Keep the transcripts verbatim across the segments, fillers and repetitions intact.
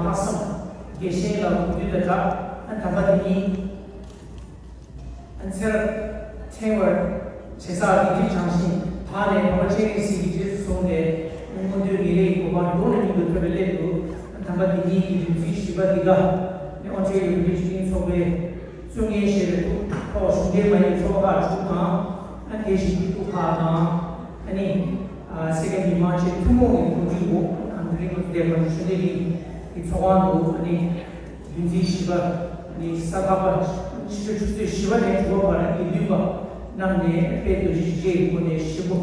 ལྷག་བསམ་དགེ་བཤེས་ལ་གོ་དུས་དང་སྦྲགས། ཨ་དམ་པ་དེ་ཉིད་ཨ་ཚེ་རབས་ཕྲེང་བར་བྱེད་ས་དེ་འདྲའི་བྱང་ཞིང་དག་ནས། དམ་པ་སྤྱན་རས་གཟིགས་ཀྱི་རྗེས་སུ་བཟུང་སྟེ། མངོན་མཐོའི་ངེས་ལེགས་ཀྱི་གོ་འཕང་མདོར་ན་མྱུར་དུ་ཐོབ་པའི་སླད་དུ། དམ་པ་དེ་ཉིད་ཀྱི་བདུན་ཚིགས་བཞི་པ་འདི་ག་ནི་ཨོ་ཊེ་རི་ཡོ་བོད་རིགས་སྤྱི་མཐུན་ཚོགས་པའི་བཙུན་མཁན་ཞེས་པའི་ཐོག་གཞུང་འབྲེལ་མ་ཡིན་པའི་ཚོགས་པ་ཁག་དྲུག་དང་། ཨ་དེ་བཞིན་སྐྱིད་སྡུག་ཁག་དང་། ཨ་ནི་ཨ་སེ་ཀེ་མི་མང་བཅས་ཐུན་མོང་གི་གོ་སྒྲིག་འོག་ཨ་དེ་རིང་ང་ཚོ་འདས་པའི་ཆོས་སྡེ་གཉིས་ཀྱི་ཚོགས་ཁང་དུ། ཨ་ནི་བདུན་ཚིགས་བཞི་པ། ཨ་ནི་ས་ཕག་པ། ཕྱི་ཕྱོགས་ཆུ་ཚོད་བཞི་པ་ནས་དྲུག་པ་བར་དགེ་འདུན་པ་རྣམས་ནས་དཔལ་རྡོ་རྗེ་འཇིགས་བྱེད་ཀྱི་སྒོ་ནས་བཞེས་སྒོ་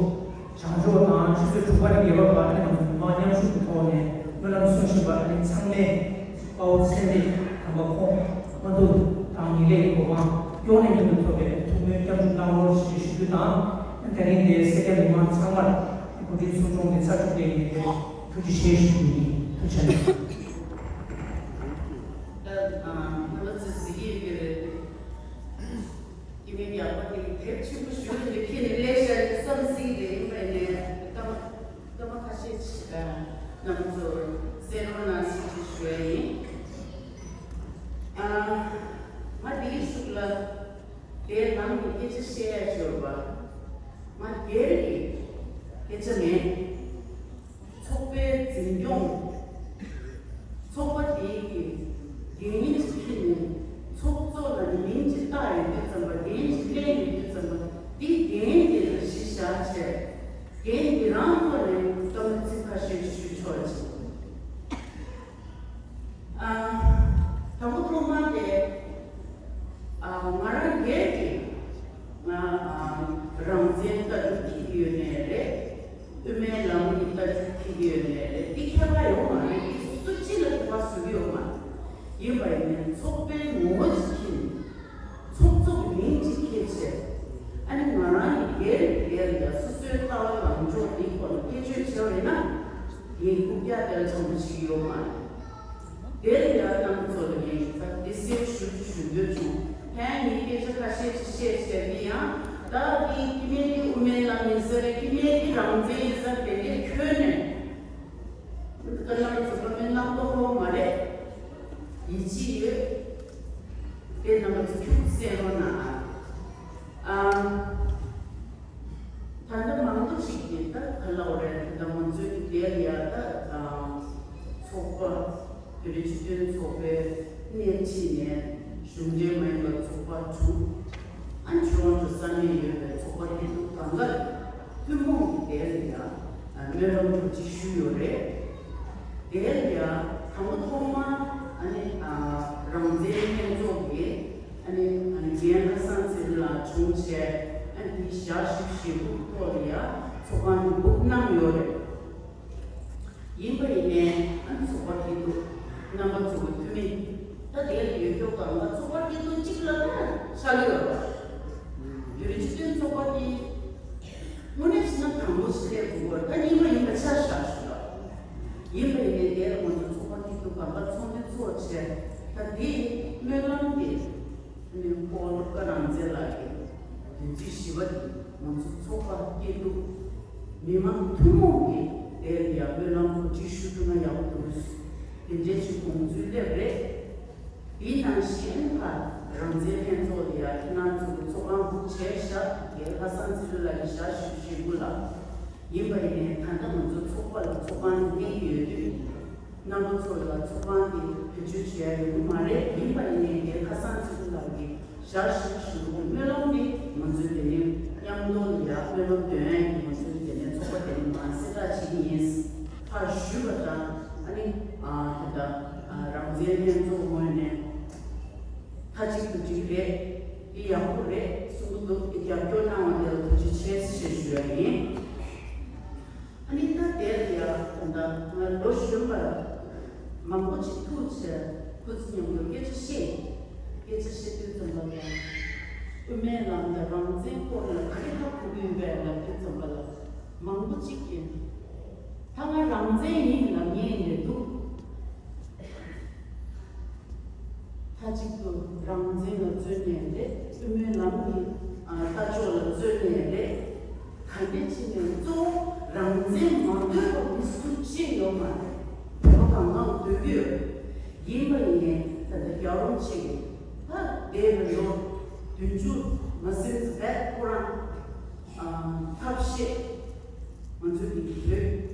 བྱང་ཕྱོགས་དང་། ཆུ་ཚོད་དྲུག་པ་ནས་བརྒྱད་པ་བར་ཨ་ནི་ང་ཚོ་མི་མང་མཉམ་ཞུགས་ཀྱི་ཐོག་ནས་སྨོན་ལམ་གསུང་བཞིན་པ། ཨ་ནི་ཚང་མས་དཔའ་བོ་ཚེ་འདས་དམ་པ་ཁོང་མངོན་མཐོ་དང་ངེས་ལེགས་ཀྱི་གོ་འཕང་མགྱོགས་ནས་མྱུར་དུ་ཐོབ་པའི་ཐུགས་སྨོན་སྐྱབས་འཇུག་གནང་རོགས་ཞེས་ཞུ་རྒྱུ་དང་། དེ་རིང་འདིར་སེར་སྐྱ་མི་མང་ཚང་མར་གོ་སྒྲིག་ཚོགས་ཆུང་གི་ཚབ་ཞུས་ཏེ་ངས་ཐུགས་རྗེ་ཆེ་ཞུ་རྒྱུ་ཡིན། ཐུགས་རྗེ་ཆེ། ད་ང་ཚོས་གཟིགས་ཀྱི་ཡོད་ཀྱི་རེད། སྐྱེ་དམན་རྒྱག་པ་དེ་དེབ་ཆེན་པོ་ཞུ་རྒྱུ་ཁྱེད་ནས་ལས་བྱ་ཡི་བསམ་སྲིད་དེ་ཡིན་པ་ནས། སྐར་མ་སྐར་མ་ཁ་ཤས་ཤིག་ཨ་རྣམ་ཚོ་གསན་རོགས་གནང་ཞེས་ཞུ་བ་ཡིན། ཨ་ང་འདིའི་གཞུག་ལ་དེའི་ནང་གི་སྐད་ཆ་བཤད་ཡ་ཡོད་པ། ང་སྒེར་གྱི་སྐད་ཆ་མེད། ཚོགས་པའི་འཛིན་སྐྱོང་། ཚོགས་པ་དེའི་གི་འགན་ཅིག་འཁྱེར་ནས་ཚོགས་གཙོ་ལ་མིང་ཅིག་བཏགས་ཡོང་དུས་ཙམ་པ། འགན་ཅིག་ལེན་ཡོང་དུས་ཙམ་པ། དེའི་འགན་དེ་ལ་གཞི་བཞག་བྱས། འགན་འདི་རང་ཐོག་ནས་བཀའ་མོལ་ཚིག་ཁ་ཤས་ཅིག་ཞུ་ཆོག་ཅིག་ཨ་དང་པོ་ཐོག་མ་དེ། ཨ་ང་རང་སྒེར་གྱི་ང་ཨ་རང་བཙན་ལྟ་གྲུབ་འཁྱེར་གྱི་ཡོད་ནའི་རེད། དབུ་མའི་ལམ་གྱི་ལྟ་གྲུབ་འཁྱེར་གྱི་ཡོད་ནའི་རེད། འདི་ཁྱད་པར་ཡོད་མ་རེད། འདི་སུ་གཅིག་ལ་ཁྱད་པར་བཟོ་གི་ཡོད་མ་རེད། ཡིན་པ་ཡིན་ནའི་ཚོགས་པའི་ངོ་བོ་ཅིག་འཁྱེར་ནས། ཚོགས་གཙོ་གི་མིང་ཅིག་འཁྱེར་བྱས། ཨ་ནི་ང་རང་གི་སྒེར་སྒེར་ལ་སོ་སོའི་ལྟ་བ་ལངས་ཕྱོགས་འདིའི་སྐོར་ལ་སྐད་ཆ་བཤད་པ་ཡིན་ན། ངས་རྐུབ་བཀྱག་སྟེར་ཚང་མ་ཞིག་ཡོད་མ་རེད། དེ་ལ་ཡང་རྣམ་པ་ཚོ་ལ་ངས་ད་དེ་གསལ་ཞུ་ཞུ་འདོད་བྱུང་། ཕན་ངས་སྐད་ཆ་ཁ་ཤས་ཅིག་བཤད་བཤད་དེ་ཡང་། ད་དེ་སྐྱེ་དམན་གྱི་དབུ་མའི་ལམ་ཡིན་ས་རེད། སྐྱེ་དམན་གྱི་རང་བཙན་ཡིན་ས་རེད། དེ་འདྲས་ཁྱོན་ནས་ད་རྣམ་པ་ཚོ་བཀའ་མོལ་གནང་དགོས་ཀྱི་མ་རེད། ཡིད་ཆེས་ཡོད། དེ་རྣམ་པ་ཚོ་ཁྱུག་གསན་རོགས་གནང་ཨ། ཨ། ད་ལྟ་མང་པོ་ཞིག་གིས་ད་ག་ལབ་རེད། ད་ང་ཚོའི་གི་དེ་ལ་ཡ་ད་ཚོགས་པ། བོད་རིགས་སྤྱི་མཐུན་ཚོགས་པའི་སྣེ་ཁྲིད་ནས་གཞུང་འབྲེལ་མ་ཡིན་པ་ཚོགས་པ་དྲུག་ཨ་ནི་ཊོ་རོན་ཊོ་ས་གནས་ཡོད་པའི་ཚོགས་པ་དེ་ཚོ་གང་ག་ཐུན་མོང་གི་དེ་ལ་ཡ་སྨོན་ལམ་གྲ་སྒྲིག་ཞུས་ཡོད་རེད། དེ་ལ་ཡ་དང་པོ་ཐོག་མ་ཨ་ནི་ཨ་རང་བཙན་ལྷན་ཚོགས་ཀྱི་ཨ་ནི་ཨ་ནི་རྒན་ཁ་སང་ཚེ་རིང་ལགས་བྱུང་བྱས། ཨ་ནི་དེའི་ཞག་བཞི་བཞེས་སྒོ་ཐོག་ལ་ཡ་ཚོགས་ཁང་དེ་སྦུག་གནང་ཡོད་རེད། ཡིན་པ་ཡིན་ནའི་ཨ་ནི་ཚོགས་པ་སྐྱིད་སྡུག་རྣམ་པ་ཚོ་གི་འཐུས་མི་ད་དེ་ལ་ཡོད་མཁན་གང་ག་ཚོགས་པ་སྐྱིད་སྡུག་གཅིག་ལ་ད་ཆགས་ཀྱི་ཡོད་རེད། བོད་རིགས་སྤྱི་མཐུན་ཚོགས་པ་དེ་དངོས་གནས་བྱས་ན་དང་པོ་ཞིག་སླེབས་དགོས་པ་ད་རྙིང་མ་ཡིན་པ་ཆ་བཞག་ཞུ་ལ། ཡིན་པ་ཡིན་ནའི་དེ་ལ་ང་ཚོ་ཚོགས་པ་སྐྱིད་སྡུག་གང་ག་ཚོགས་འདུ་ཚོགས་བྱས། ད་དེ་སྨོན་ལམ་དེ་ནི་ཀོ་ཀ་རང་བཙན་ལགས་ཀྱི་བདུན་ཚིགས་བཞི་པ་དེ་ང་ཚོ་ཚོགས་པ་སྐྱིད་སྡུག་མི་མང་ཐུན་མོང་གི་དེ་ལ་ཡ་སྨོན་ལམ་གོ་སྒྲིག་ཞུ་ཐུབ་ན་ཡག་པོ་འདུག་དེ་འདྲའི་ཅིག་དགོངས་ཚུལ་སླེབས་རེད། དེའི་ནང་བཞིན་ཕར་རང་བཙན་ལྷན་ཚོགས་ལ་ཡ་ཁྱེད་རང་ཚོ་གི་ཚོགས་ཁང་སྦུག་བྱས་ཤག་རྒན་ཁ་སང་ཚེ་རིང་ལགས་ཀྱི་ཞག་བཞི་བཞེས་སྒོ་ལ། ཡིན་པ་ཡིན་ནའི་ད་ལྟ་ང་ཚོ་ཚོགས་པ་ལ་ཚོགས་ཁང་དེ་གནས་ཀྱི་ཡོད་དུས། རྣམ་པ་ཚོ་ལ་ཚོགས་ཁང་དེ་བེད་སྤྱོད་བྱེད་ཡ་ཡོད་ཀྱི་མ་རེད། ཡིན་པ་ཡིན་ནའི་རྒན་ཁ་སང་ཚེ་རིང་ལགས་ཀྱི་ཞག་བཞི་བཞེས་སྒོ་སྨོན་ལམ་དེ་ང་ཚོའི་དེ་ནས་མཉམ་དུ་ལ་ཡ་སྨོན་ལམ་འདོན་ཡ་ཡིན། ང་ཚོའི་དེ་ནས་ཚོགས་པ་དེ་ནས་མར་གསལ་བསྒྲགས་བྱེད་ཀྱི་ཡིན། ཕར་ཞུས་པ་དང་ཨ་ནི་ཨ་དེ་འདྲ་ཨ་རང་བཙན་ལྷན་ཚོགས་ངོས་ནས་མཐའ་གཅིག་ཏུ་འགྲིག་རེད། འདི་ཡག་པོ་རེད་གསུང་གི་འདུག་འདི་རྒྱབ་སྐྱོར་གནང་བ་དེ་ལ་ཐུགས་རྗེ་ཆེ་ཞེས་ཞུ་ཡ་ཡིན། ཨ་ནི་ད་དེར་ཡ་ད་ལྟ་ང་ལོ་གཞོན་པ་མང་པོ་ཅིག་ཐུག་བྱས་ཁོ་ཚོ་མཉམ་དུ་སྐད་ཆ་བཤད། སྐད་ཆ་བཤད་དུས་ཙམ་པ་ལ་དབུ་མའི་ལམ་དང་རང་བཙན་སྐོར་ལ་ག་རེ་ཧ་གོ་གི་ཡོད་པས་ལབ་དུས་ཙམ་པ་ལ་མང་པོ་ཅིག་གིས་ད་ང་རང་བཙན་ཡིན་ལབ་མཁན་རེད་འདུག་མཐའ་གཅིག་ཏུ་རང་བཙན་ལ་བརྩོན་ནས་རེད། དབུ་མའི་ལམ་གྱི་ཨ་ལྟ་ཕྱོགས་ལ་བརྩོན་ནས་རེད། ག་འདྲ་བྱས་ནས་གཙོ་བོ་རང་བཙན་མ་འདོད་པ་མི་སུ་གཅིག་ཡོད་མ་རེད། བོད་པ་གང་གང་འདོད་ཀྱི་ཡོད། རྒྱུན་འཇུག་མ་ཟིན་ཙམ་པས་ཁོ་རང་ཨ་ཐབས་ཤེས། ང་ཚོའི་གི་བོད་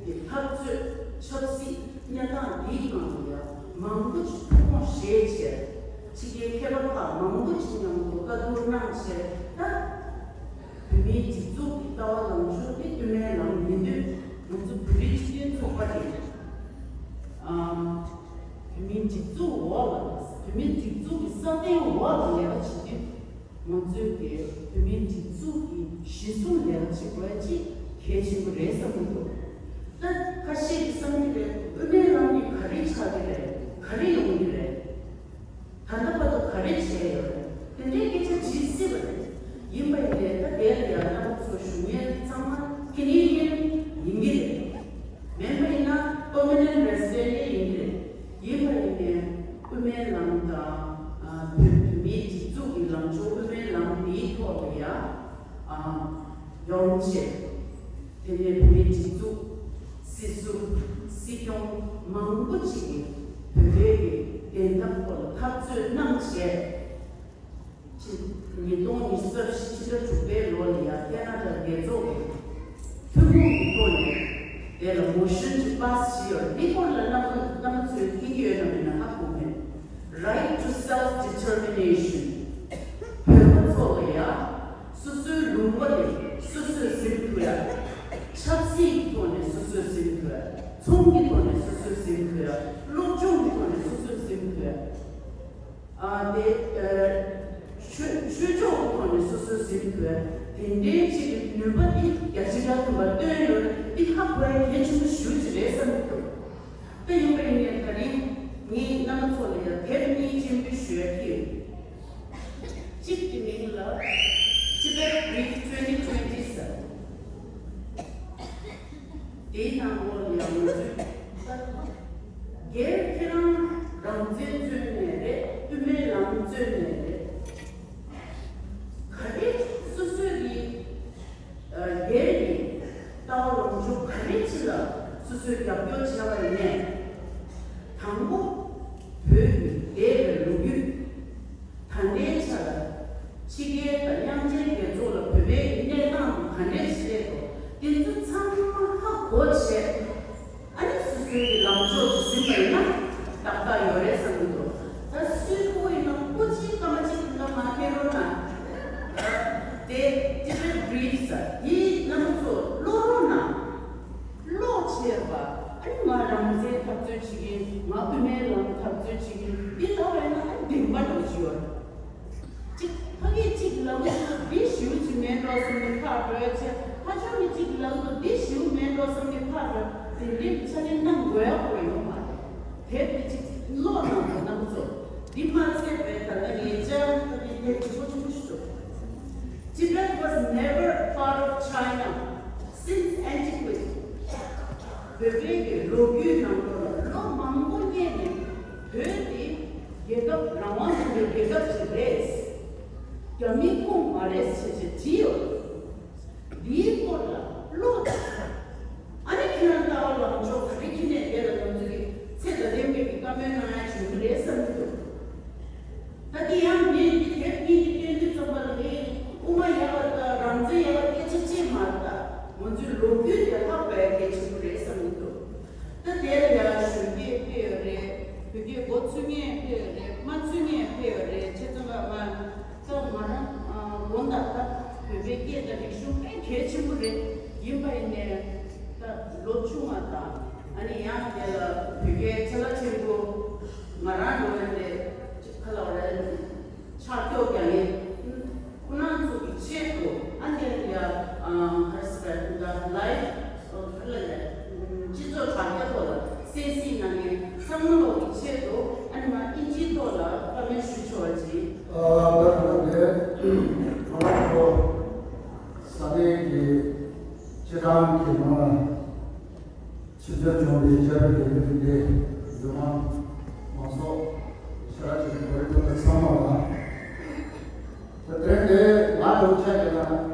ཀྱི་འཐབ་རྩོད་ཆབ་སྲིད་གནས་སྟངས་འདིའི་ནང་ལ་ཡང་མང་པོ་ཅིག་ཐུགས་དགོངས་བཞེས་བྱས། ཕྱི་རྒྱལ་མཁས་པ་ཁག་མང་པོ་ཅིག་མཉམ་དུ་བཀའ་བསྡུར་གནང་བྱས། ད་བོད་མིའི་སྒྲིག་འཛུགས་ཀྱི་ལྟ་བ་ལངས་ཕྱོགས་དེ་དབུ་མའི་ལམ་ཡིན་དུས། ང་ཚོ་བོད་རིགས་སྤྱི་མཐུན་ཚོགས་པ་དེ་ཨ་བོད་མིའི་སྒྲིག་འཛུགས་འོག་ལ། བོད་མིའི་སྒྲིག་འཛུགས་ཀྱི་སྲ་བརྟན་འོག་ལ་ལས་ཀ་བྱེད་དུས། ང་ཚོའི་གི་བོད་མིའི་སྒྲིག་འཛུགས་ཀྱི་གཞི་བཟུང་ལས་ཀ་བྱེད་དགོས་ཅིག་གལ་ཆེན་པོ་རེད་བསམ་གྱི་འདུག་ད་ཁ་ཤས་ཀྱིས་བསམ་གྱི་རེད། དབུ་མའི་ལམ་གྱིས་ག་རེ་ཆགས་ཀྱི་རེད། ག་རེ་ཡོང་གི་རེད། ད་ལྟ་བར་དུ་ག་རེ་བྱས་ཡོད་རེད། དེ་འདྲའི་སྐད་ཆ་དྲིས་སྲིད་པ་རེད། ཡིན་པ་ཡིན་ནའི་ད་དེ་ལ་ཡང་རྣམ་པ་ཚོ་ཞུ་མཁན་ཚང་མ་ཁེ་ནེ་ཌི་ཡན་ཡིན་གྱི་རེད། མིན་པ་ཡིན་ན་པར་མ་ནེན་ཊི་རེ་སི་ཌེན་ཊི་ཡིན་གྱི་རེད། ཡིན་པ་ཡིན་ནའི་དབུ་མའི་ལམ་དང་ཨ་བོད་མིའི་སྒྲིག་འཛུགས་ཀྱི་ལངས་ཕྱོགས་དབུ་མའི་ལམ་འདིའི་ཐོག་ལ་ཡང་ཨ་ཡོང་བྱས། དེ་ནས་བོད་མིའི་སྒྲིག་འཛུགས། སྲིད་ཟུར། སྲིད་སྐྱོང་མང་པོ་ཅིག་གིས་བོད་པའི་གི་བདེན་མཐའ་སྐོར་ལ་འཐབ་རྩོད་གནང་བྱས། ཕྱི་ཉིས་སྟོང་ཉི་ཤུ་རྩ་བཞི་ཕྱི་ཟླ་དྲུག་པའི་ལོ་ལ་ཡང་ཁེ་ན་ཌ་རྒྱལ་ཚོགས་ཀྱི་ཐུན་མོང་གི་ཐོག་ནས་དེ་ལ་མོ་ཤན་ཅིག་པཱ་སི་བྱས་ཡོད། འདི་སྐོར་ལ་རྣམ་པ་རྣམ་པ་ཚོས་མཁྱེན་གྱི་ཡོད་ན་མེད་ན་ཧ་གོ་མེད། Right to self determination. བོད་པ་ཚོ་ལ་ཡང་སོ་སོའི་ལུང་པ་དེ་སོ་སོས་ཟིན་ཐུབ་ཡ། ཆབ་སྲིད་ཀྱི་ཐོག་ནས་སོ་སོས་ཟིན་ཐུབ་ཡ། ཚོང་གི་ཐོག་ནས་སོ་སོས་ཟིན་ཐུབ་ཡ། སློབ་སྦྱོང་གི་ཐོག་ནས་སོ་སོས་ཟིན་ཐུབ་ཡ། ཨ་དེ་ཨ་ཆོས་ཆོས་ཕྱོགས་ཀྱི་ཐོག་ནས་སོ་སོས་ཟིན་ཐུབ་ཡ། དེ་འདྲའི་ཅིག་གི་ནུས་པ་དེ་རྒྱ་ཆེ་དགྲ་བཅོམ་པ་སྟོན་ཡོད་རེད། འདི་ཧ་གོ་ཡ་གལ་ཆེན་པོ་ཞེ་པོ་ཅིག་རེད་བསམ་གྱི་འདུག་ད་ཡིན་པ་ཡིན་ནའི་ད་རིང་ངས་རྣམ་པ་ཚོ་ལ་ཡང་དེབ་གཉིས་སྤྱན་འབུལ་ཞུ་ཡ་ཁྱེར་ཡོད། གཅིག་གི་མིང་ལ་Tibet Brief twenty twenty ཟེར། དེའི་ནང་ལོགས་ལ་ཡང་ང་ཚོས་ད་སྒེར་ཁྱེད་རང་རང་བཙན་རྩོད་ནས་རེད། དབུ་མའི་ལམ་རྩོད་ནས་རེད། ག་རེ་སོ་སོའི་གི་སྒེར་གྱི་ལྟ་བ་ལངས་ཕྱོགས་ག་རེ་ཅིག་ལ་སོ་སོས་རྒྱབ་སྐྱོར་བྱས་པ་ཡིན་ནའི། དང་པོ། བོད་ཀྱི་འདས་པའི་ལོ་རྒྱུས། ད་ལྟའི་ཆར་ཕྱི་རྒྱལ་དང་མཉམ་འབྲེལ་རྒྱལ་ཚོགས་ལ་བོད་པའི་གནས་སྟངས་ག་འདྲས་ཤིག་སླེབས་འདུག་དེ་ཚོ་ཚང་མ་ཧ་གོ་བྱས། ཨ་ནི་སོ་སོའི་གི་ལངས་ཕྱོགས་ཅིག་ཟིན་པ་ཡིན་ན་ཏག་ཏག་ཡོད་རེད་བསམ་གྱི་འདུག་ད་སུའི་སྐུ་ཡིན་ན་སྐུ་ཕྱིའི་སྐར་མ་གཅིག་གི་སྐར་མ་ཁེལ་རོགས་གནང་། དེ་Tibet Brief ཟེར་དེའི་རྣམ་པ་ཚོ་ཀློག་རོགས་གནང་། ཀློག་བྱས་པ། ཨ་ནི་ང་རང་བཙན་འཐབ་རྩོད་བྱེད་ཀྱིན། ང་དབུ་མའི་ལམ་འཐབ་རྩོད་བྱེད་ཀྱིན། འདི་ལྟ་བས་ན་ཨ་ནི་བདེན་པ་འདྲ་བོ་ཅིག་ཡོད། གཅིག་ཕ་གིས་གཅིག་ལབ་འདུག་འདི་ཞེ་པོ་ཅིག་མེད་འགྲོ་བསམ་ནས་ཕར་འགྲོ་ཡ་བྱས། ཕ་ཆུང་གིས་གཅིག་ལབ་འདུག་འདི་ཞེ་པོ་མེད་འགྲོ་བསམ་ནས་ཕར་འགྲོ། དེ་འདྲའི་ཆ་ནས་གནང་དགོས་ཡ་ཁོ་ཡོད་མ་རེད། དེབ་འདི་གཅིག་ཀློག་གནང་དགོས་རྣམ་པ་ཚོ། འདི་མ་ཚད་པའི་ད་ལྟ་ངས་བཅར་ཐུབ་པའི་དེབ་ལྗིད་པོ་ཆེན་པོ་ཞིག་འདུག Tibet was never part of China since antiquity. བོད་པའི་གི་ལོ་རྒྱུས་ནང་ལོགས་ལ་ལོ་མང་པོ་སྔོན་ནས་བོད་འདི་རྒྱལ་ཁབ་རང་དབང་ལྡན་པའི་རྒྱལ་ཁབ་ཅིག་རེད། རྒྱ་མིའི་ཁོངས་མ་རེད་ཟེར་བྱས་བྲིས་ཡོད། འདིའི་སྐོར་ལ་ཀློག་དང་། ཨ་ནི་ཁྱེད་རང་ལྟ་བ་ལངས་ཕྱོགས་ག་རེ་ཁྱེར་ནས་དེ་ལ་ང་ཚོ་གི་ཚད་ལྡན་པའི་གི་བཀའ་མོལ་གནང་ཡ་བྱུང་གི་རེད་བསམ་གྱི་འདུག་ད་དེ་ཡང་ངས་འདི་དེབ་གཉིས་འདི་སྟོན་དུས་ཙམ་པ་ལ་ངས་དབུ་མ་ཡག་པ་དང་རང་བཙན་ཡག་པ་སྐད་ཆ་བཤད་མ་རེད། ད་ང་ཚོའི་ལོ་རྒྱུས་དེ་ལྷག་པའི་གལ་ཆེན་པོ་རེད་བསམ་གྱི་འདུག་ད་དེ་ལ་ཡང་གཞོན་སྐྱེས་ཕེབས་ཡོད་རེད། བོད་སྐད་མགོ་ཚོས་མཁན་ཕེབས་ཡོད་རེད། མ་ཚོས་མཁན་ཕེབས་ཡོད་རེད། བྱས་ཙང་ང་ད་ང་རང་དགོངས་དག་ད་བོད་པའི་སྐད་དང་རིག་གཞུང་དཔེ་གལ་ཆེན་པོ་རེད། ཡིན་པ་ཡིན་ནའི་ད་ལོ་ཆུང་བ་དང་ཨ་ནི་ཡང་དེ་ལ་བོད་སྐད་ཆེ་ལ་ཆེན་པོ་ང་རང་འགྲོ་ཡ་དེ་ཁ་ལ་བ་རེད། ཕྱག་རྒྱ་ཡིན། ཁོ་རང་ཚོ་གི་ཆེད་དུ་ཨ་ནི་ཡ་ཨ་ག་རེ་ཟེར་དགོས་རེད། ད་ལའིབ་ག་ལ་ལས་སྤྱི་ཚོགས་དྲ་རྒྱ་ཐོག་ལ་གསན་གཟིགས་གནང་མཁན་ཚང་མ་ལོག་གི་ཆེད་དུ་ཨ་ནི་མ་ཨིན་ཇིའི་ཐོག་ལ་བཀའ་མོལ་ཞུ་ཆོག་པ་ཅིག་ཨ་ད་ད་ལྟ་ང་རང་ཚོ་ས་གནས་ཀྱི་སྤྱི་བཏང་གི་ནང་ལ། ཆེད་མངགས་བྱུང་བའི་བཅར་འདྲི་ལས་འགུལ་འདི་འདུ་ཁང་མང་ཚོགས་ཤ་ར་ཅིག་གི་གོ་རིམ་ཐོག་ཚང་མ་ལ། ད་དེ་རིང་འདི་ང་འདུག་ཆ་གི་ན་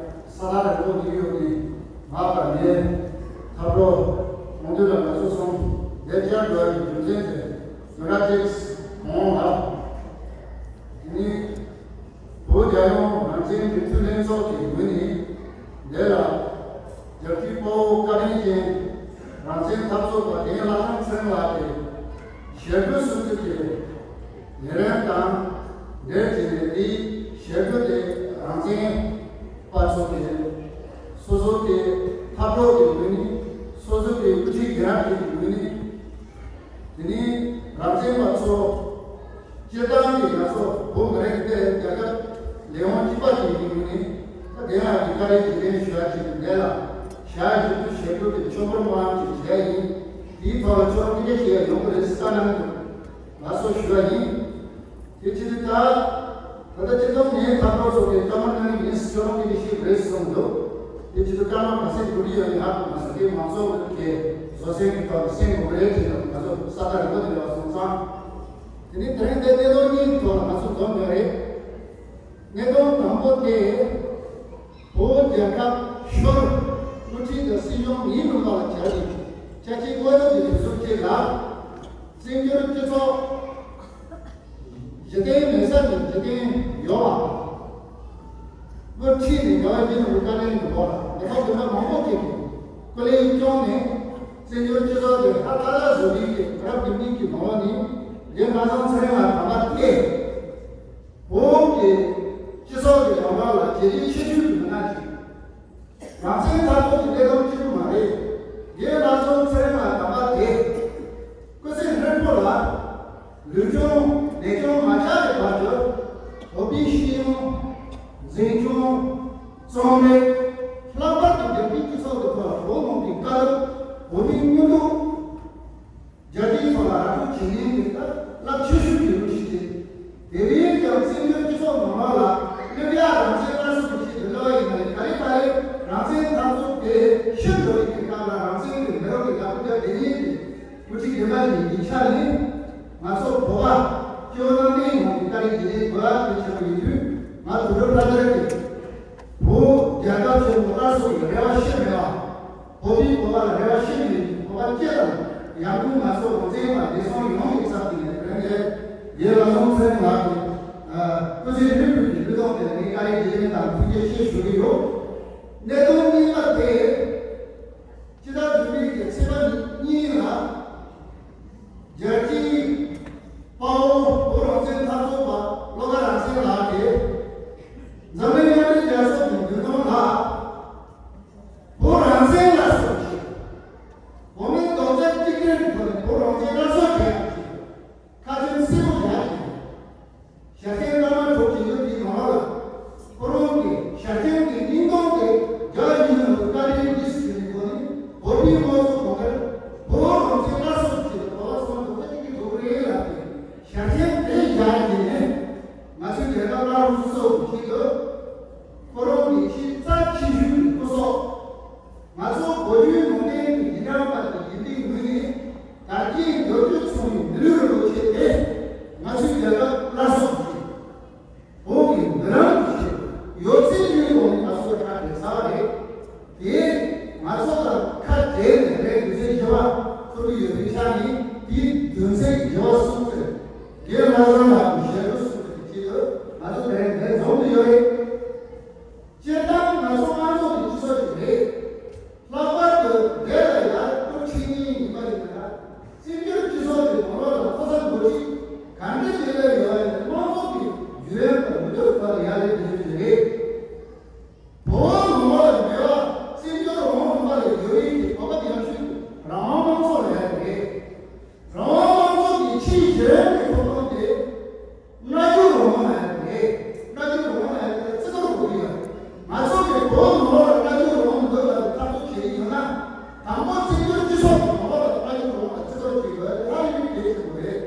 ས་ཐག་རིང་པོ་འདི་ཡོད་ནི་ང་དང་ངའི་འཐབ་གྲོགས་ཁོང་ཚོ་ལ་ང་ཚོ་གསུམ་འདིར་བཅར་དགོས་པའི་རྒྱུ་མཚན་དེ་འདི་འདྲ་ཅིག་གོང་ལ་དེ་ནི། བོད་རྒྱལ་ཡོངས་ ཆེན་གྱི་མཐུན་ལྷན་ཚོགས་ཀྱི་ངོས་ནས་འདི་ལ་རྒྱལ་གཅེས་དཔའ་བོ་བཀའ་དྲིན་ཅན་རང་བཙན་འཐབ་རྩོད་པ་རྒན་ལྷ་བཟང་ཚེ་རིང་ལགས་ཀྱི་ཞལ་བཀོད་གསུང་ཚུལ་གྱི་ལས་རིམ་དང་འབྲེལ་བྱས་ནས། དེའི་ཞལ་བཀོད་དེ་རང་བཙན་པ་ཚོ་གི་སོ་སོ་གི་འཐབ་གྲོགས་ཀྱི་ངོས་ནས། སོ་སོ་གི་དབུ་ཁྲིད་རྒན་ལགས་ཀྱི་ངོས་ནས། དེ་ནས་རང་བཙན་པ་ཚོ། སྤྱིར་བཏང་གི་ང་ཚོ་བོད་མི་རིགས་འདི་རྒྱལ་ཁབ་ལས་དབང་གཅིག་པ་ཅིག་ཡིན་ནི། ད་དེ་ཡང་གི་བཀའ་དྲིན་རྗེས་དྲན་ཞུ་ཡ་ཅིག་འདི་ལ་ཞལ་བཞུགས་ཞལ་བཀོད་དེ་ཆོས་འཁོར་སྨོན་ལམ་ཅིག་བྱས་ཡིན། དེའི་ཐོག་ལ་ཁྱོད་རང་སྐད་ཆ་བཤད་ཡ་ཡོང་གི་རེད་ཟེར་བཀའ་གནང་འདུག་ང་ཚོ་ཞུ་བ་ཡིན། དེ་ཕྱིར་ད། ད་ལྟ་སྤྱི་ཚོགས་ནས་འཐབ་གྲོགས་ཚོ་གི་བཀའ་མོལ་གནང་གི་ཡིན་ཟེར་ཁྱོད་རང་གི་ཞིག་རེད་གསུངས་འདུག་དེ་ཕྱིར་སྐར་མ་ག་ཚོད་འགོར་གྱི་ཡོད་ནི་ཧ་གོ་མ་སོང་། དེ་མང་ཚོགས་ཀྱི་བཟོ་སེམས་ཀྱི་ཐོག་ནས་སེམས་འགུལ་རེད་དྲན་འདུག་ང་ཚོ་ས་ཐག་རིང་པོ་དེ་ལ་སོང་ཙང་། དེ་ནི་དེ་རིང་འདི་གནད་དོན་གཉིས་ཀྱི་ཐོག་ལ་ང་ཚོ་འཛོམས་ཡོད་རེད། གནད་དོན་དང་པོ་དེ། བོད་རྒྱལ་ཁབ་ཤོར། དབུ་ཁྲིད་དང་སྲིད་གཞུང་ཉིན་རུ་ལ་བྱ་ཡིན། ཆ་ཆེ་བཀོད་སྒྲིག་གི་དུས་ཚོད་ཅིག་ལ། བཙན་བྱོལ་སྤྱི་ཚོགས། གཞི་རྟེན་མེད་ས་ནས་གཞི་རྟེན་ཡོད་པ། དབུ་ཁྲིད་ནས་རྒྱལ་བ་ཡིད་བཞིན་ནོར་བུ་བཀའ་བློན་གྱི་འོག་ལ་མི་ཐོག་དེ་འདྲ་མང་པོ་ཅིག་གིས་སྐུ་ལས་བསྐྱོན་ནས། བཙན་བྱོལ་སྤྱི་ཚོགས་དེ་ཧ་ཏག་ཏག་བཟོ་རྒྱུ་གི་རབ་ཏུ་མིག་གི་ནོར་བ་ནི། རྒན་ལྷ་བཟང་ཚེ་རིང་ལགས་དམ་པ་སྟེ། བོད་ཀྱི་སྤྱི་ཚོགས་ཀྱི་ལམ་ཁ་ལ་བྱས་རྗེས་ཆེ་ཤོས་ཀྱི་མི་སྣ་ཅིག་རང་བཙན་འཐབ་རྩོད་ཀྱི་གནད་དོན་གཅིག་པུ་མ་རེད། རྒན་ལྷ་བཟང་ཚེ་རིང་ལགས་དམ་པ་དེ། སྐུ་ཚེ་ཧྲིལ་པོ་ལ། ལུས་སྦྱོང་ལས་སྦྱོང་མ་ཆག་པའི་བར་དུ། བོད་པའི་སྤྱི་ཡོངས། འཛིན་སྐྱོང་། རྩོམ་རིག་ལྷག་པར་དུ་རྒྱལ་སྤྱིའི་སྤྱི་ཚོགས་ཀྱི་ཐོག་ལ་བོད་ནང་གི་བཀའ་སློབ། བོད་མིའི་མངོན་འདོད། རྒྱལ་སྤྱིའི་ཐོག་ལ་ར་སྤྲོད་བྱེད་མཁན་གྱི་རླབས་ཆེ་ཤོས་ཀྱི་བློ་གྲོས་ཅན། དེ་བས་ཀྱང་བཙན་བྱོལ་སྤྱི་ཚོགས་ནང་ལོགས་ལ་སླེབས་ཡ་རང་བཙན་སླར་གསོ་གི་ཆེད་དུ་སླེབས་པ་ཡིན་ན་ལས། ག་རེ་ག་རེ་རང་བཙན་འཐབ་རྩོད་དེ་ཤི་འགྲོ་བའི་གི་སྐབས་ལ་རང་བཙན་གྱི་མེ་རོ་གི་ལག་པ་རྒྱབ་བསྡད་མཁན་གྱི་དབུ་ཁྲིད་རྒན་པ་ཡིན་པའི་ཆ་ནས། ང་ཚོ་བོད་པ་སྤྱི་བོ་གནམ་བསྟན་ཡོངས་ཀྱི་བཀའ་དྲིན་རྗེས་དྲན་དགོས་ཡ་དེ་ཆེན་པོ་ཡིན་དུས། ང་དུད་འགྲོ་ལྷ་འདྲེ་གི་བོད་རྒྱལ་ཁབ་ཆེན་པོ་སླར་གསོ་གི་རེ་བ་ཤི་མེད་པ། བོད་པའི་བོད་པ་ལ་རེ་བ་ཤི་མེད་པའི་བོད་པ་སྐྱེ་དང་། ཡང་སྒོས་ང་ཚོ་ལུང་ཚན་ལ་བདེ་སྲུང་ཡོང་གི་ཚབ་ཀྱི་ནས་དོན་དེ། རྒན་ལྷ་བཟང་ཚེ་རིང་ལགས་ཀྱི་སྐུ་ཚེ་ཧྲིལ་པོའི་གི་ལུས་སྟོབས་དེ་ལ་ངས་བཀའ་དྲིན་རྗེས་དྲན་དང་ཐུགས་རྗེ་ཆེ་ཞུ་གི་ཡོད། གནད་དོན་གཉིས་པ་དེ། སྤྱི་ཟླ་བདུན་པའི་གི་ཚེས་པ་གཉིས་ལ། རྒྱལ་གཅེས་དཔའ་བོ་བོད་རང་བཙན་འཐབ་རྩོད་པ་བློ་དགའ་རང་བཙན་ལགས་ཀྱིས། འཛམ་གླིང་མཉམ་འབྲེལ་རྒྱལ་ཚོགས་ཀྱི་མདུན་ཐང་ལ། བོད་རང་བཙན་ལ་སྲོག་བཅད། བོད་མིའི་རྡོག་རྩ་གཅིག་སྒྲིལ་གྱི་ཐོག་ནས་བོད་རང་བཙན་སླར་གསོ་བྱེད་ཡག་གི་ཁ་ཆེམས་གསལ་པོ་བཞག་ཡོད། ཞྭ་ཆེན་སྐར་མ་དྲུག་གི་ཡུལ་འདིའི་ནང་ལ། ཁོ་རང་གི་ཞྭ་ཆེན་གྱི་སྙིང་སྟོབས་དེ་རྒྱ་ཡིན་ནོ་བཀའ་དྲིན་གྱིས་ཟེར་ནས་གོ་ནས། བོད་པའི་དམངས་གཙོ་གོང་འཕེལ། བོད་རང་བཙན་སླར་གསོ་བྱེད་པའི་གོ་ལ་སོང་འདུག་པ་ཅིག་གི་འདུག་རེད་ལབ་སྟེ། ཞྭ་ཆེན་དེ་བཞག་གིན་ནས། ང་ཚོའི་རྒྱལ་ཁབ་སླར་གསོ་གི་ཆེད་དུ། ཁོ་རང་གི་ཆེས་རྩ་ཆེ་ཤོས་ཀྱི་སྐུ་སྲོག་ང་ཚོ་གོ་རྒྱུའི་ནང་བསྟན་གྱི་ཡིན་རང་པ་དེ་ཡིན་པའི་ངོས་ནས། དར་རྒྱས་མགྱོགས་སྐྱོད་སོང་བའི་མི་ལུས་རིན་པོ་ཆེ་དེ། ང་ཚོའི་རྒྱལ་ཁབ་སླར་གསོ་གི་ཆེད། བོད་ཀྱི་མི་རང་གི་ཆེད། ཡོད་ཚད་ཀྱི་ཐོག་ནས་ང་ཚོ་ཁ་བྲལ་ཚར་བ་རེད། དེ་ང་ཚོ་དང་ཁ་བྲལ་ནས་རེད། དུས་ཚོད་བཞི་པ་ཚོར་གྱི་ཡོད་པའི་ཆ་ནས། དེའི་དོན་ཚན་བཞི་པ་གསུངས་ཚེ། རྒན་ལྷ་བཟང་ལགས་ཀྱི་ཞལ་བྲོ་གསུངས་ཚེ་གི་ཆེད་དུ་ང་ཚོ་དེ་རིང་འདིར་འཛོམས་ཏེ་ཡོད་རེད། སྤྱིར་བཏང་ང་ཚོ་དམངས་གཙོ་གི་སྤྱི་ཚོགས་ཤིག་རེད། ལྷག་པར་དུ་འདི་ལ་ཡར་སྐུ་ཁྲིད་མཁན་ཡིན་པ་ཡིན་ན། བཙན་བྱོལ་སྤྱི་ཚོགས་ཀྱི་ནང་ལོགས་ལ་ཁོ་ཚོ་འགོ་ཁྲིད་ག་འདྲ་ཞིག་སླེབས་ཡོད་པ་ཡིན་ན། དམངས་གཙོ་གི་རྒྱུན་ལམ་དང་མི་འདུག་པ་ལ་ཡར་སླེབས་བསྡད་ཡོད་རེད། བོད་ནང་ལོགས་ལ་འབྲེལ་བ་བཙན་བྱོལ་རང་དབང་ལུང་པ་ལ་ཡོད་རིགས་ཀྱི་བོད་པ་ཡག་ཤོས་རང་དབང་དམངས་གཙོ་ལ་ཡོད་རེད། རང་དབང་དམངས་གཙོ་གི་ཆེས་གཞི་རིམ་གྱི་ཐོབ་ཐང་དེ། སྨྲ་བརྗོད་རང་དབང་ལ་ཡོད་རེད། སྨྲ་བརྗོད་རང་དབང་ལ་ཡོད་རེད། བརྩི་བཀུར་དགོས་ཀྱི་ཡོད། ང་ཚོ་གི་བོད་ནང་ལོགས་ལ་སྨྲ་བརྗོད་རང་དབང་མི་འདུག་ལབ་པའི་འཐབ་རྩོད་བྱེད་ཀྱི་ཡོད་ན། དང་པོ་བཙན་བྱོལ་སྤྱི་ཚོགས་ཀྱི་ནང་ལོགས་ལ་སྨྲ་བརྗོད་རང་དབང་ལ་བརྩི་བཀུར་བྱེད་དགོས། དེ་ཧ་ལས་པའི་གལ་ཆེན་པོ་རེད།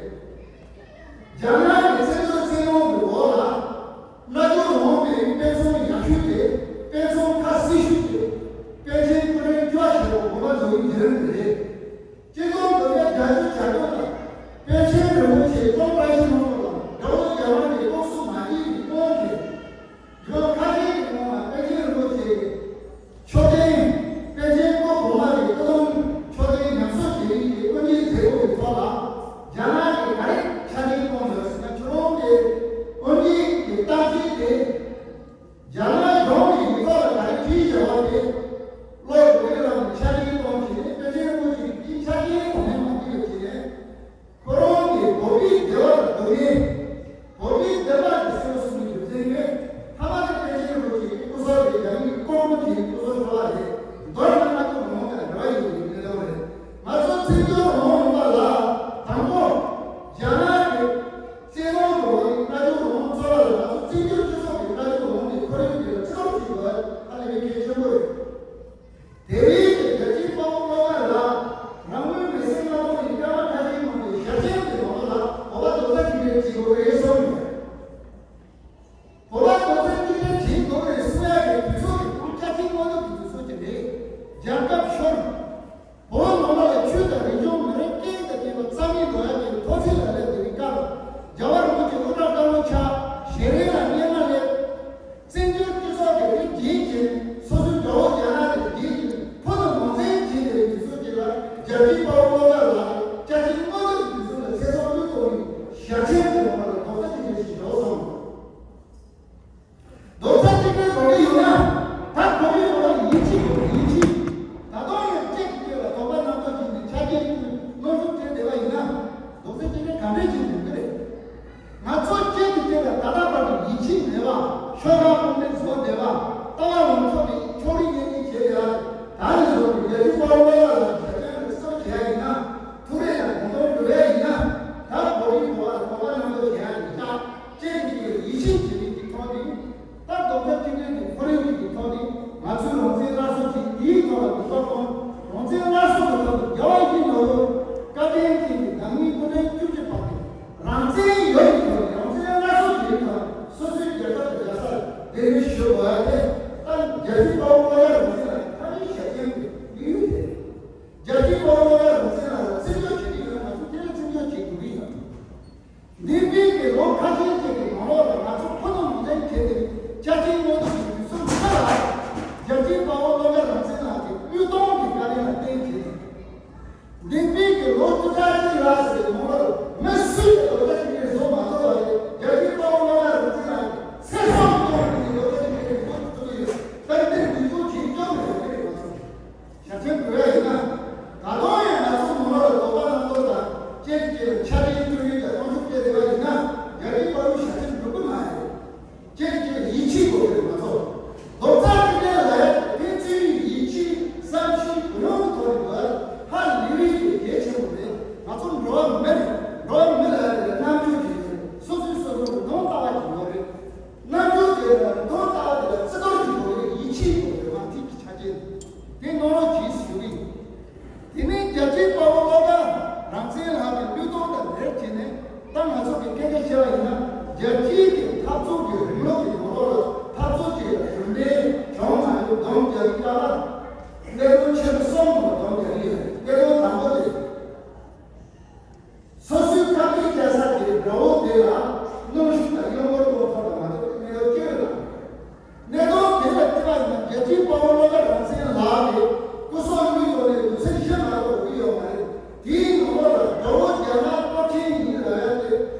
རྒྱ་ནག་གི་བཙན་བྱོལ་བཙན་དབང་གི་འོག་ལ། སྨྲ་བརྗོད་རང་དབང་མེད་པའི་དཔེ་མཚོན་ཡག་ཤོས་དེ། དཔེ་མཚོན་ཁ་གསལ་ཤོས་དེ། པཎ་ཆེན་སྐུ་ཕྲེང་བཅུ་པ་ཆེན་པོ་དགོངས་པ་རྫོགས་པའི་བརྒྱུད་རིམ་དེ་རེད། སྤྱི་ཚོགས་འདི་ནས་རྒྱ་ཆོས་བྱ་སྒྲོན་དང་། པཎ་ཆེན་རིན་པོ་ཆེ་སྟོང་བཀྲ་ཤིས་ལྷུན་པོ་དང་དགྲ་བོ་རྒྱ་དམར་གྱི་སྟོབས་སུ་མ་སྐྱེས་པའི་དབང་གིས། ཡང་ཁ་ཤས་ཀྱི་ངོ་མ་པཎ་ཆེན་རིན་པོ་ཆེ་གི་མཆོད་རྟེན། པཎ་ཆེན་སྐུ་གོང་མ་གི་སྐུ་གདུང་མཆོད་རྟེན་ཉམས་གསོ་བྱེད་ཡུལ་གྱི་དབུ་འབྱེད་མཛད་སྒོ་གི་ཐོག་ལ། རྒྱ་ནག་གིས་ག་རེ་ཆ་འཇོག་གནང་ཡོད་ཟེར་ན། ཁྱོད་ སྡུག་བསྔལ། བོད་མིའི་བདེན་པ་གི་སེམས་གསུམ་གྱི་རྒྱུ་མཚན་ཡོད། ཐ་མ་དེ་པཎ་ཆེན་རིན་པོ་ཆེའི་སྐུ་སྲོག་དེ་རྒྱ་མིའི་ལྐོག་མོ་དེའི་སྐུ་སྲོག་ཤོར་བ་རེད། མདོར་ན་ང་ཚོ་མི་མང་དང་འབྲེལ་བ་ཡོད་པའི་གནད་དོན་རེད། ང་ཚོ་བཙན་བྱོལ་རང་དབང་ལུང་པ་ལ་དང་པོ་རྒྱ་ནག་གི་བཙན་དབང་རང་དབང་རྣལ་འབྱོར་རང་དབང་རྩོད་པ་ལ་ང་ཚོ་བཙན་བྱོལ་སྤྱི་ཚོགས་ཀྱི་རྣལ་འབྱོར་རང་དབང་གི་ཁོར་ཡུག་དེ་ལ་ཚོད་བྱེད་དགོས་པ་ཧ་ལས་པའི་གལ་ཆེན་པོ་རེད། དེ་རིང་གི་རྒྱལ་གཅེས་དཔའ་བོ་བློ་དགའ་ལགས་རང་ལུས་མེར་སྲེག་གནང་ཐོག་ནས་སྐར་མ་ཁ་ཤས་ནང་གི་ཞལ་ཆེམས་ཀྱི་ནང་ལ་བོད་པ་རྡོག་རྩ་གཅིག་སྒྲིལ་བྱེད་དགོས་པའི་གསུངས་ཡོད། བོད་པ་རྡོག་རྩ་གཅིག་སྒྲིལ་བྱེད་དགོས་པའི་གསུང་ཡག་གི་དུས་ཚོད་ཀྱི་སྐུ་ཆ་ཆེན་མངོན་ཐུབ་ཀྱི་དུས་ཚོད་ཅིག་རེད། རྒྱལ་ཁབ་ཤོར། བོད་ནང་ལ་ཆོས་དང་རིག་གཞུང་མི་རིགས་སྐད་དང་བཅས་པ་རྩ་མེད་འགྲོ་ཡག་གི་མཐོ་ཚད་ལ་སླེབས་པའི་སྐབས། རྒྱལ་བ་རིན་པོ་ཆེ་དབུ་སྐྲ་དཀར་མོ་ཆགས། ཞལ་རས་ལ་སྙན་ངག་སླེབས། བཙན་བྱོལ་སྤྱི་ཚོགས་ཀྱི་རིགས་རྒྱུད་ཀྱི་སོ་སོའི་དགྲ་བོ་རྒྱ་ནག་གི་རྒྱུད་ཀྱི་ཕུ་ནུ་ངོས་འཛིན་བྱེད་པའི་དུས་ཚོད་ཅིག་ལ་རྒྱལ་གཅེས་དཔའ་བོ་བློ་དགའ་ལགས་ཀྱི་ཆ་ཆེན་དངོས་གནས་ཀྱི་དུས་ཚོད་ལ་ཚེ་སྲོག་བློས་གཏོང་བའི་ཞལ་ཆེམས་ཀྱི་ནང་ལ་རྡོག་རྩ་གཅིག་སྒྲིལ་ཞིག་འཇོག་སོང་། རྡོག་རྩ་གཅིག་སྒྲིལ་དགོས་ཀྱི་ཡོད་ན། ད་གོ་རིམ་འོག་ལ་ཡིད་ཆེས་དགོས། ཡིད་ཆེས། ད་དུང་ཡང་གཅིག་གི་རྗེས་ལ་དོགས་པ་རྣམ་རྟོག་བྱས་ནས་ཆ་རྐྱེན་ཀུན་སྣོན་ཤུགས་སྤྲད་བསྡད་པ་ཡིན་ན། རྡོག་རྩ་གཅིག་སྒྲིལ་ག་འདྲས་བྱེད་དགོས་ཀྱི་རེད། ང་ཚོ་གཅིག་གི་རྗེས་ལ་ད་ལྟ་བར་དུ་ཡིད་ཆེས་མེད་པ། ཤོག་ཁག་དཔུང་སྡེ་བཟོ་བསྡད་པ། ལྟ་བ་ལངས་ཕྱོགས་ནས་ཕྱོགས་རིས་གཉེན་ཉེ་བྱས་ཡ། ད་ནས་བཟུང་སྟེ་རྒྱལ་གཅེས་དཔའ་བོ་བློ་དགའ་ལགས་ཀྱི་ཞལ་ཆེམས་ལ་གསལ་བྱེད་ཡ་ཡིན་ན། ཐུགས་རེ་དང་དགོངས་དོན་འགྲུབ་ཡ་ཡིན་ན། ད་གོ་རིམ་འོག་ལ་དོགས་པ་རྣམ་རྟོག་བྱེད་ཡ་མི་བྱ། གཅིག་གིས་གཅིག་ལ་ཡིད་ཆེས་བྱེད་མཁན་གྱི་ཐོག་ནས། ད་རྡོག་རྩ་གཅིག་སྒྲིལ་གྱི་ཁོར་ཡུག་ཅིག་གི་ཐོག་ནས་ང་ཚོའི་རང་བཙན་སླར་གསོ་བྱེད། དེའི་ཐོག་ལ་འགྱུར་བ་གཏོང་། རང་བཙན་སླར་གསོ་གི་ཐོག་ཏུ་རྒྱལ་བ་ཡིད་བཞིན་ནོར་བུ་བཀའ་དྲིན་ཅན་གྱི་ནང་མི་སྐུ་ཕྲེང་བཅུ་བཞི་པ་དེ་རང་བཙན་ཡོད་ཀྱི་ཐོག་ནས་རང་བཙན་སླར་གསོ་བྱེད་ཐོག་སོ་སོའི་རྒྱལ་ཁབ་དང་རྒྱལ་སར་གདན་འདྲེན་ཞུ་དགོས་ཡ་དེ། ད་རྒྱལ་གཅེས་དཔའ་བོ་བློ་དགའ་རང་བཙན་ལགས་ཀྱི་ཕ་མིང་ཞལ་ཆེམས་ཀྱི་དམིགས་ཡུལ་དེ་རེད། རྒྱལ་གཅེས་དཔའ་བོ་བློ་དགའ་རང་བཙན་ལགས་ལ་བརྩི་འཇོག་བྱེད་ཀྱི་ཡོད་ན་ང་ཚོ་དེ་ལ་བརྩི་འཇོག་བྱེད་དགོས་ཀྱི་ཡོད། འདས་པའི་གི་ལོ་ཁ་ཤས་ཤིག་གི་ནང་ལོགས་ལ་ང་ཚོ་ཕུ་ནུ་ངོས་འཛིན་བྱས་ཏེ་ཆ་རྐྱེན་དངོས་སུ་ཞིག་དུས་སུ་མི་འདྲ་བ། རྒྱལ་གཅེས་དཔའ་བོ་བློ་དགའ་རང་བཙན་ལགས་ཀྱི་དབུས་གཏོང་གི་བཀའ་དྲིན་ལ་བརྟེན་བྱས་ཏེ། འདས་པའི་གི་ལོ་བཅུ་ཕྲག་གཅིག་ལྷག་ཙམ་གྱི་ནང་ལོགས་ལ་མི་སུས་ཀྱི་རྡོག་རྩ་གཅིག་སྒྲིལ་བཟོ་མ་ཐུབ་པ་རེད། རྒྱལ་གཅེས་དཔའ་བོ་བློ་དགའ་རང་བཙན་ལགས་ཀྱི་ཚེ་སྲོག་གཏོང་བའི་རྡོག་རྩ་གཅིག་སྒྲིལ་བཟོ་ཐུབ་ཀྱི་ཡོད། ད་འདིར་འདི་ཚོ་བྱེད་སྐྱོང་མེད་པ་རེད་ང་ཚོ། ཞལ་ཆེམས་འབུལ་ཡ་ཡིན་ན། ད་དུང་ཡང་ང་ཚོ་ནང་ལོགས་ལ་དོགས་པ་རྣམ་རྟོག་དང་གཅིག་གིས་གཅིག་ལ་ཆ་རྐྱེན་སྤྲོད་ཡུལ་དང་སྟོང་ཤུགས་སྤྲད་བསྡད་པ་ཡིན་ན་རྒྱལ་གཅེས་དཔའ་བོའི་ཞལ་ཆེམས་འགྲུབ་ཀྱི་མ་རེད། གཅིག་གིས་གཅིག་ལ་ཡིད་ཆེས་དགོས་ཀྱི་རེད་ང་ཚོ། རྡོག་རྩ་གཅིག་སྒྲིལ་ལ་ཡ་ཕན་ཚུན་ཡིད་ཆེས་བསམ་ཤེས་གུ་ཡངས་ཀྱི་ཐོག་ནས་འགྲོ་ཡ་ཧ་ལས་པའི་གལ་ཆེན་པོ་རེད། ང་ཚོ་འགྲོ་བ་མི་རེད། འགྲོ་བ་མི་ལ་ཡ་དེ་ལ་རྣམ་དཔྱོད་ཅིག་ཡོད་རེད། སོ་སོས་སོ་སོ་ལ་དོན་ལྟ་བ་ཅིག་ཡོད་རེད། རྣམ་དཔྱོད་དེ་ལ་དོན་ལྟ་བ་དེ་ལ་བརྩི་བཀུར་གྱི་སྒོ་ནས་ཡིད་ཆེས་དགོས་པའི་དབང་ཚད་ཀྱི་ཆ་རྐྱེན་དེ་གནང་རོགས་གྱིས་ཞུ་གི་ཡིན། དེ་ནས་རྒྱལ་གཅེས་དཔའ་བོ་བློ་དགའ་རང་བཙན་ལགས་ཀྱི་བློས་གཏོང་དང་འབྲེལ་བྱས་ནས་ད་ང་ཚོ་གི་སྐད་ཆ་བཤད་པ་ཡིན་ན་རྒྱལ་སྤྱིའི་གི་འཐབ་རྩོད་ཀྱི་རིང་ལུགས་ཀྱི་ནང་ལོགས་ལ་འཐབ་རྩོད་ཀྱི་གྲུབ་འབྲས་བྱུང་མ་ཡོད། སྡོམ་རྒྱག་གི་ཡ་ལ་གནད་དོན་ཆེན་པོ་གསུམ་ནང་ལ་སྡོམ་རྒྱག་གི་ཡོད། གནད་དོན་དང་པོ་དེ། སོ་སོའི་ཁ་གཏད་བཅའ་ས་དེ་དགྲ་བོ་དེ་ལ་གནོན་ཤུགས་དང་གཡོ་འགུལ་གཏོང་ཐབས་ལ་མ་གཏོགས་གནད་དོན་གཅིག་ལ། གནད་དོན་དེ་ལ་བལྟས་པ་ཡིན་ན་རྒྱལ་གཅེས་དཔའ་བོ་བློ་དགའ་རང་བཙན་ལགས་ཀྱི་སྐུ་སྲོག་བླུས་ཡོད་ནས་དུས་ཚོད་གཞན་མ་གཏོགས་འགྲོ་གི་ཡོད་མ་རེད། དེའི་ནང་ལོགས་ལ་དགྲ་བོ་རྒྱ་ནག་སྟོབས་ཆེན་ཡིན་ལབ་ཡ་དེ་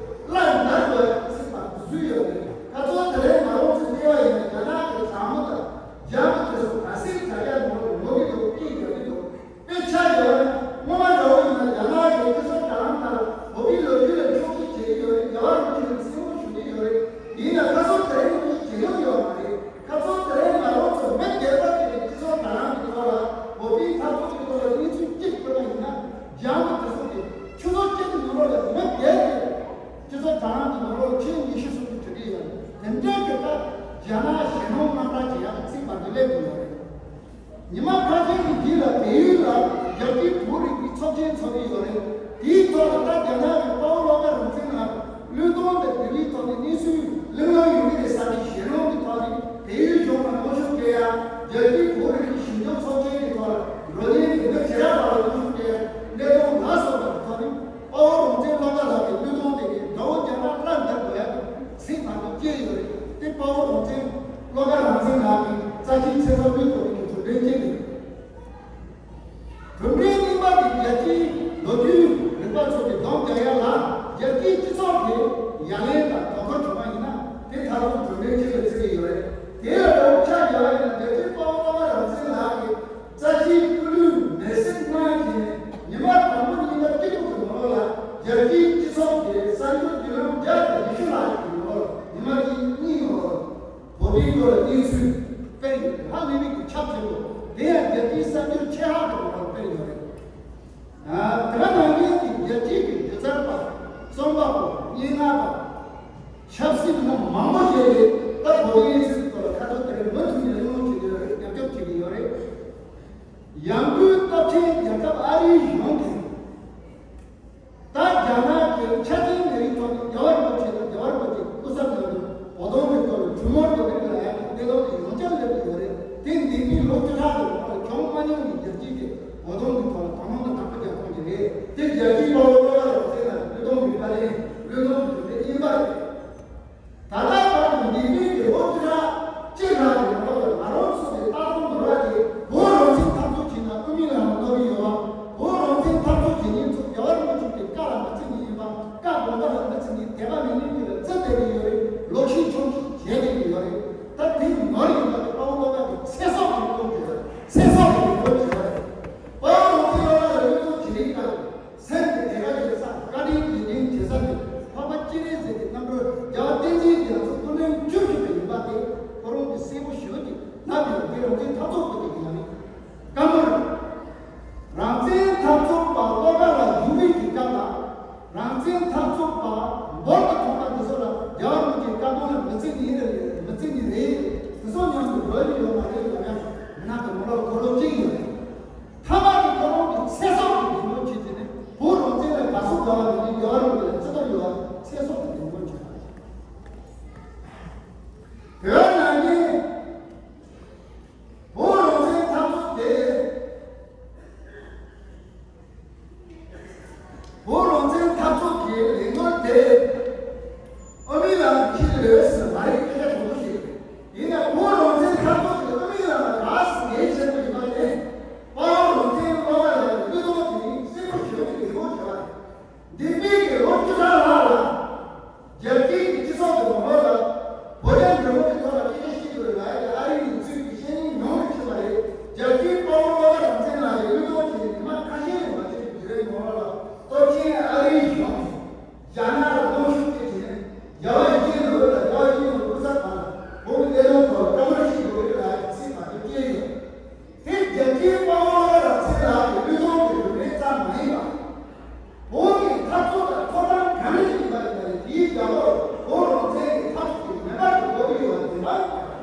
བླ་ན་མེད་པའི་ཚིག་པ་བཟོས་ཡོད་རེད། ཁ་ཚོན་དེ་རིང་མ་རོང་ཚིག་བལྟས་པ་ཡིན་ན་རྒྱ་ནག་གི་དྲག་མོ་དང་རྒྱ་མི་དེ་ཚོ་ག་ཚད་དྲག་ཡ་ནང་ལ་ངོ་གི་འདུག་ཨེ་རྒྱག་གི་འདུག་དཔེ་ཆ་ཡོད་ན་སྔོན་མ་འདྲ་བོ་ཡིན་ན་རྒྱ་ནག་གི་སྤྱི་ཚོགས་དྲ་ལམ་ནང་བོད་པའི་ལོ་རྒྱུས་ལ་འཁྱོག་བཤད་བྱེད་ཀྱི་ཡོད་རེད། རྒྱལ་བ་རིན་པོ་ཆེ་ལ་བརྩི་བཀུར་ཞུ་གི་ཡོད་རེད། ཡིན་ན་ཁ་སང་དེ་རིང་ནས་བྱེད་ཡོང་ཡོད་མ་རེད། ཁ་སང་དེ་རིང་ང་རང་ཚོ་མི་སྒེར་པ་དེ་གི་སྤྱི་ཚོགས་དྲ་ལམ་གྱི་ཐོག་ལ་བོད་པའི་འཐབ་རྩོད་ཀྱི་ཐོག་ལ་གནས་ཚུལ་གཅིག་བཀོད་པ་ཡིན་ན་རྒྱ་མི་དེ་ཚོ་གི་ཆུ་ཚོད་གཅིག་གི་ནང་ལོགས་ལ་མི་སྒེར་གྱི་སྤྱི་ཚོགས་དྲ་ལམ་གྱི་ནང་ལོགས་ལ་ཁྱོན་ཉི་ཤུ་སུམ་ཅུ་འགྲོ་གི་ཡོད་རེད། དེ་འདྲའི་གི་ད་རྒྱ་ནག་གཞན་དབང་དམག་འཐབ་བྱེད་ཡག་གི་ཚིག་བར་དུ་སླེབས་ཡོད་རེད། ཉི་མ་ཁ་ཤས་ཀྱི་རྗེས་ལ་བལ་ཡུལ་ལ་རྒྱལ་སྤྱིའི་བོད་རིག་པའི་ཚོགས་ཆེན་འཚོགས་ཀྱི་ཡོད་རེད། དེའི་ཐོག་ལ་ད་རྒྱ་ནག་གི་དཔའ་བོ་བློ་དགའ་རང་བཙན་ལགས་བློས་གཏོང་དང་དེ་རིགས་ཐོག་ནས་གནས་ཚུལ་གླེང་སློང་ཡོང་གི་རེད་བསམ་པའི་ཞེད་སྣང་གི་ཐོག་ནས་བལ་ཡུལ་གཞུང་ལ་གནོན་ཤུགས་སྤྲད་ཡ། རྒྱལ་སྤྱིའི་བོད་རིག་པའི་ཞིབ་འཇུག་ཚོགས་ཆེན་གྱི་ཐོག་ལ་འགྲོ་མཁན་གྱི་མི་ཇེ་རབས་པ་ལ་གནོན་ཤུགས་སྤྲད་ཡ། གནད་དོན་ལ་སོགས་པ་གི་ཐོག་ནས། དཔའ་བོ་རང་བཙན་བློ་དགའ་ལགས་ཀྱི་བློས་གཏོང་དེ་གིས་དགྲ་བོ་རྒྱ་ནག་བླ་ན་མེད་དགོས་ཡག་གི་ཚིག་བར་དུ་བཅད་ཡོད་རེད། དེ་དཔའ་བོ་རང་བཙན་བློ་དགའ་རང་བཙན་ལགས་ཀྱི་རྩ་ཆེའི་ཚེ་སྲོག་བློས་གཏོང་གི་གྲུབ་འབྲས་ཅིག་རེད། གྲུབ་འབྲས་གཉིས་པ་དེ་རྒྱལ་སྤྱིའི་ལོ་རྒྱུས་རིག་པ་ཚོ་གིས་སྡོམ་རྒྱག་ཡག་ལ་རྒྱལ་སྤྱིའི་སྤྱི་ཚོགས་ཀྱི་ཡ་ལན་དང་དོ་ཁུར་བྱུང་བ་ཡིན་ན་དེ་ད་དུང་གྲུབ་འབྲས་ཅིག་ལ་བརྩི་གི་ཡོད་རེད། དེ་ལ་འོ་ཆ་བཞག་པ་ཡིན་ན་རྒྱལ་སྤྱིའི་དཔའ་བོ་བློ་དགའ་རང་བཙན་ལགས་ཀྱི་རྩ་ཆེའི་སྐུ་ལུས་མེར་སྲེག་གནང་བཞིན་ཉི་མ་དང་པོ་ཉིན་གྲངས་གཅིག་པོ་གི་ནང་ལ་རྒྱལ་སྤྱིའི་སྤྱི་ཚོགས་ ཚོགས་དེ་གསར་འགྱུར་བརྒྱུད་ལམ་བརྒྱ་དང་ཉི་ཤུ་ལྷག་ཅིག་གི་ནང་ལ་ཉི་མ་གཅིག་གཉིས་ནང་ལ་བོད་པའི་སྐོར་ལ་གནས་ཚུལ་སྤེལ་ཡོད་པས། ཧ་ལས་པའི་གི་ཁྱབ་ཆེན་པོ་དེ་ཡང་རྒྱལ་སྤྱིའི་གསར་འགྱུར་ཆེ་ཁག་གི་ནང་ལ་སྤེལ་ཡོད་རེད། ཨ། དེ་ག་ནང་བཞིན་གྱི་རྒྱལ་སྤྱིའི་གི་སྒྱུ་རྩལ་པ། རྩོམ་པ་པོ། སྙན་ངག་པ། ཆབ་སྲིད་མི་སྣ་མང་པོ་ཞིག་གིས་ད་བོད་པའི་གནས་ཚུལ་སྐོར་ལ་ཁ་ཐུག་དེ་རིང་མུ་མཐུད་ནས་གླེང་སློང་བྱེད་ཀྱི་ཡོད་རེད། རྒྱབ་སྐྱོར་བྱེད་ཀྱི་ཡོད་རེད། ཡང་སྒོས་སྟོབས་ཆེན་རྒྱལ་ཁབ་ཨ་རིའི་གཞུང་གིས་ད་རྒྱ་ནག་གི་ཆ་རྐྱེན་མེད་རིགས་ཐོག་ནས་རྒྱལ་བ་རིན་པོ་ཆེ་དང་རྒྱལ་བ་རིན་པོ་ཆེའི་སྐུ་ཚབ་ནང་དུ་བོད་དོན་གྱི་ཐོག་ལ་གྲོས་མོལ་བྱ་རྒྱུ་ལ་ཡང་གནས་སྟངས་དེ་ཡང་བསྐྱར་སླེབས་ཀྱི་ཡོད་རེད། དེ་འདས་པའི་ལོ་བཅུ་ཕྲག་གི་ནང་ལ་བྱུང་མ་མྱོང་བའི་རྒྱལ་སྤྱིའི་གི་བོད་དོན་གྱི་ཐོག་ལ་དང་བླངས་དང་དང་པོ་རྒྱག་ཐུབ་ཀྱི་རེད། དེ་རྒྱལ་སྤྱིའི་དཔའ་བོ་བློ་དགའ་རང་བཙན་ལ་བློས་གཏོང་གི་བཀའ་ལན། བློས་གཏོང་གི་གྲུབ་འབྲས་ཡིན་པ་རེད། ད་ལྟ་བར་དུ་འདས་པའི་གི་ལོ་བཅུ་ཕྲག་གཅིག་ལྷག་གི་ནང་ལོགས་ལ་ང་རང་ཚོ་གི་ལྟ་སྟངས་འགྱུར་བ་དེ། བོད་རང་བཙན་འཐབ་རྩོད་བྱས་ན་དབུ་མའི་ལམ་ལ་གནོད་ཀྱི་ཡོད་པ། བོད་རང་བཙན་འཐབ་རྩོད་བྱེད་མཁན་ཚོ་རྒྱལ་བ་རིན་པོ་ཆེ་གི་བཀའ་ལ་མི་བརྩི་མཁན་ཡིན་པ། བཀའ་དགོངས་པ་ལ་མི་བརྩི་མཁན་དད་པ་མེད་མཁན་ཚོ་ལ་བརྩི་བསྡད་ཀྱི་ཡོད་རེད། ལོག་ཤེས་ཆུང་ཤེས་བྱས་བསྡད་ཀྱི་ཡོད་རེད། ད་དེ་ནོར་ཡིན་པ་དེ་དཔའ་བོ་བློ་དགའ་གི་ཚེ་སྲོག་གི་སྐོར་བརྗོད་པ། ཚེ་སྲོག་གི་སྐོར་བརྗོད་པ་རེད། དཔའ་བོ་རང་བཙན་བློ་དགའ་ལ་བློས་གཏོང་བྱེད་རིགས་དང་། སེམས་ཀྱི་དད་པ་བྱེད་ས། བཀའ་དྲིན་རྗེས་དྲན་བྱེད་ས་དེ་འཕགས་པ་སྤྱན་རས་གཟིགས་ཀྱི་རྣམ་གྲོལ་རྒྱལ་བ་བསྟན་འཛིན་རྒྱ་མཚོ་སྐུ་ཕྲེང་བཅུ་བཞི་པ་ཡིན་པ་དེ་ཁོ་རང་གིས་གསལ་པོ་ཞེ་པོ་ཅིག་ལབ་ཡོད། དེ་རང་བཙན་འཐབ་རྩོད་པ་དེ་ཡིན་ན་ནི་བཀའ་མོལ། རང་བཙན་འཐབ་རྩོད་པ་བློ་དགའ་ལ་བཞུགས་པའི་གི་སྐབས་ལ། རང་བཙན་འཐབ་རྩོད་པ་འབོར་དུ་ཐོན་པ་དེ་ཚོ་ལ་རྒྱལ་བ་རིན་པོ་ཆེའི་བཀའ་དགོངས་ལ་མི་བརྩི་ནི་རེད། མི་བརྩི་ནི་རེད། དེ་ཚོ་མཉམ་དུ་འགྲོ་ཡི་ཡོད་མ་རེད་ལབ་ཡ་མི་ནག་གི་ནང་ལོགས་ཁོ་རང་གཅིག་ཡོད་རེད། ཐ་མ་གི་ཁོ་རང་གི་ཚེ་སྲོག་གི་འདེམས་ངོ་བྱེད་ཀྱི་ནི་བོད་རང་བཙན་ལ་དགའ་བསུ་དགའ་བ་ཡོད་ཀྱི་རྒྱལ་བ་རིན་པོ་ཆེ་ལ་བརྩི་བཀུར་ཡོད་པ། ཚེ་སྲོག་གི་འདེམས་ངོ་བྱེད་པ། དེ་ནང་བཞིན་བོད་རང་བཙན་འཐབ་རྩོད་དེ། བོད་རང་བཙན་འཐབ་རྩོད་ཀྱི་ལས་འགུལ་དེ་དབུ་མའི་ལམ་གྱི་ཆེད་དུ་རེད་ཟེར་མ་རེད། སྐད་ཆ་དྲང་པོ་ཞིག་རེད། ཡིན་ནའང་བོད་རང་བཙན་འཐབ་རྩོད་དེ་དབུ་མའི་ལམ་ལ་ག་ཟེ་གལ་ཆེན་པོ་ཡིན་པ་དེ། དཔའ་བོ་རང་བཙན་བློ་དགའ་ལགས་ཀྱི་བློས་གཏོང་དེ་ནི་གསལ་པོ་ཞེ་པོ་ཅིག་ལས་འགུལ་བྱས་པ་རེད། འདས་པའི་གི་ལོ་བཅུ་ཕྲག་ལྷག་ལ། རྒྱལ་སྤྱིའི་གི་སྤྱི་ཚོགས་ཀྱི་ནང་ལོགས་ལ། བོད་རྒྱ་འབྲེལ་བ་གི་ཐོག་ལ་སྐད་ཆ་བཤད་དགོས་ལ་ཡ་ཨ་རིའི་ནུས་ཚོད་ཀྱི་ཤེས་ཡོན་ཉུང་རུ་ཕྱིན་པ་རེད། རྒྱལ་སྤྱིའི་དཔའ་བོ་བློ་དགའ་རང་བཙན་ལགས་ཀྱི་བློས་གཏོང་བྱས་ནས་ཉི་མ་ཁ་ཤས་རིང་མ་ཆད་པའི་དུས་རིང་ནང་ལོགས་ལ། སྟོབས་ཆེན་ཨ་རིའི་གཞུང་གིས་རྒྱ་ནག་ལ་གནོན་ཤུགས་སྤྲད་བྱས་ནས། རྒྱལ་བ་ཡིད་བཞིན་ནོར་བུ་དང་རྒྱལ་བ་ཡིད་བཞིན་ནོར་བུ་སྐུ་ཚབ་ཁང་ལ་བོད་ཀྱི་བློས་གཏོང་ཐོག་ལ་བཀའ་མོལ་ཞིག་དགོས་རེད་ལ་ཡ་ཚིག་མ་བརྗོད་ཀྱི་ཡོད། དེ་རྒྱལ་སྤྱིའི་དཔའ་བོ་བློ་དགའ་རང་བཙན་ལགས་ཀྱི་བློས་གཏོང་གི་རིན་མེད་ཙམ་མ་ཡིན་པ། བོད་ཀྱི་འཐབ་རྩོད་དང་ཐོབ་ཐང་གང་རེ་ཞིག་ཡིན་པ་ཡིན་ན་རེད། དེའི་རྒྱབ་ལོགས་བོད་རང་བཙན་གྱི་འཐབ་རྩོད་ཀྱི་མེ་འབར་གྱི་འགྲོ་གི་ཡོད་པ་དེ་མ་ཡིན་པ།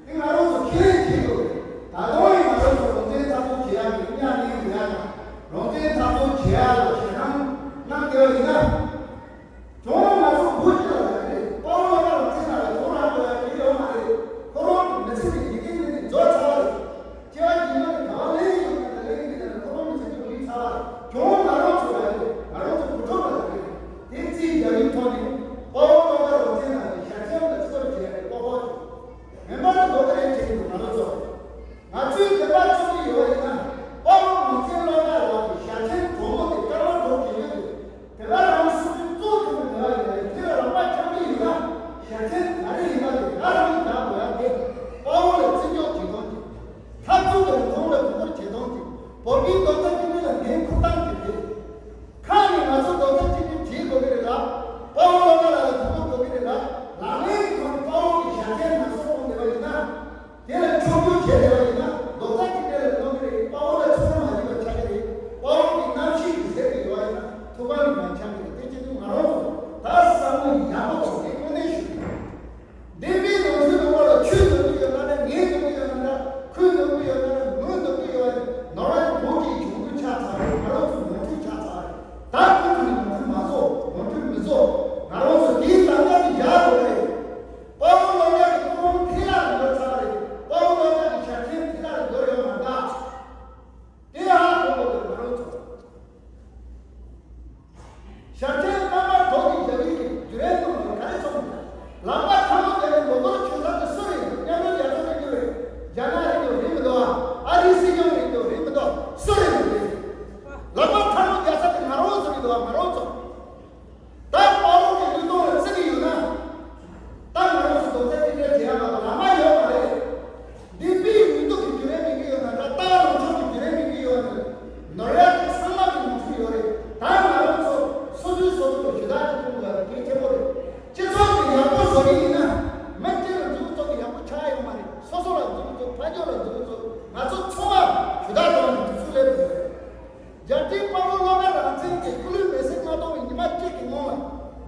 དེ་ང་རང་ཚོ་ཁས་ལེན་བྱེད་དགོས་རེད། ད་དུང་ཡང་ང་རང་ཚོ་རང་བཙན་འཐབ་རྩོད་བྱེད་ཡག་གི་གཉའ་གནོན་ཡོད་ཡག་དང་། རང་བཙན་འཐབ་རྩོད་བྱེད་ཡག་ལ་ཞེད་སྣང་གནང་བསྡད་པ་ཡིན་ན། གྱོང་ང་ཚོ་བོད་སྤྱི་ལ་རག་གི་རེད། དཔའ་བོ་བློ་དགའ་རང་བཙན་ལགས་ལ་གྱོང་རག་དགོས་ཡ་གི་ཡོད་མ་རེད། ཁོ་རང་གི་མི་ཚེ་འདི་འཇིག་རྟེན་འདི་ནས་རྫོགས་ཚར་བ་རེད། སྐྱེ་བ་རྗེས་མ་ནི་ག་པར་སླེབས་ཀྱི་ཡོད་ན་ད་སླེབས་ཀྱི་མེད་ན་ཁོ་རང་གི་མི་ཚེ་འདི་ལུས་ཚར་བ་རེད། གྱོང་ང་རང་ཚོ་རག་གི་རེད། ང་རང་ཚོ་བུ་ཕྲུག་ལ་རག་གི་རེད། དེ་རྩིས་རྒྱག་ཡུལ་ཐོག་ནས་དཔའ་བོ་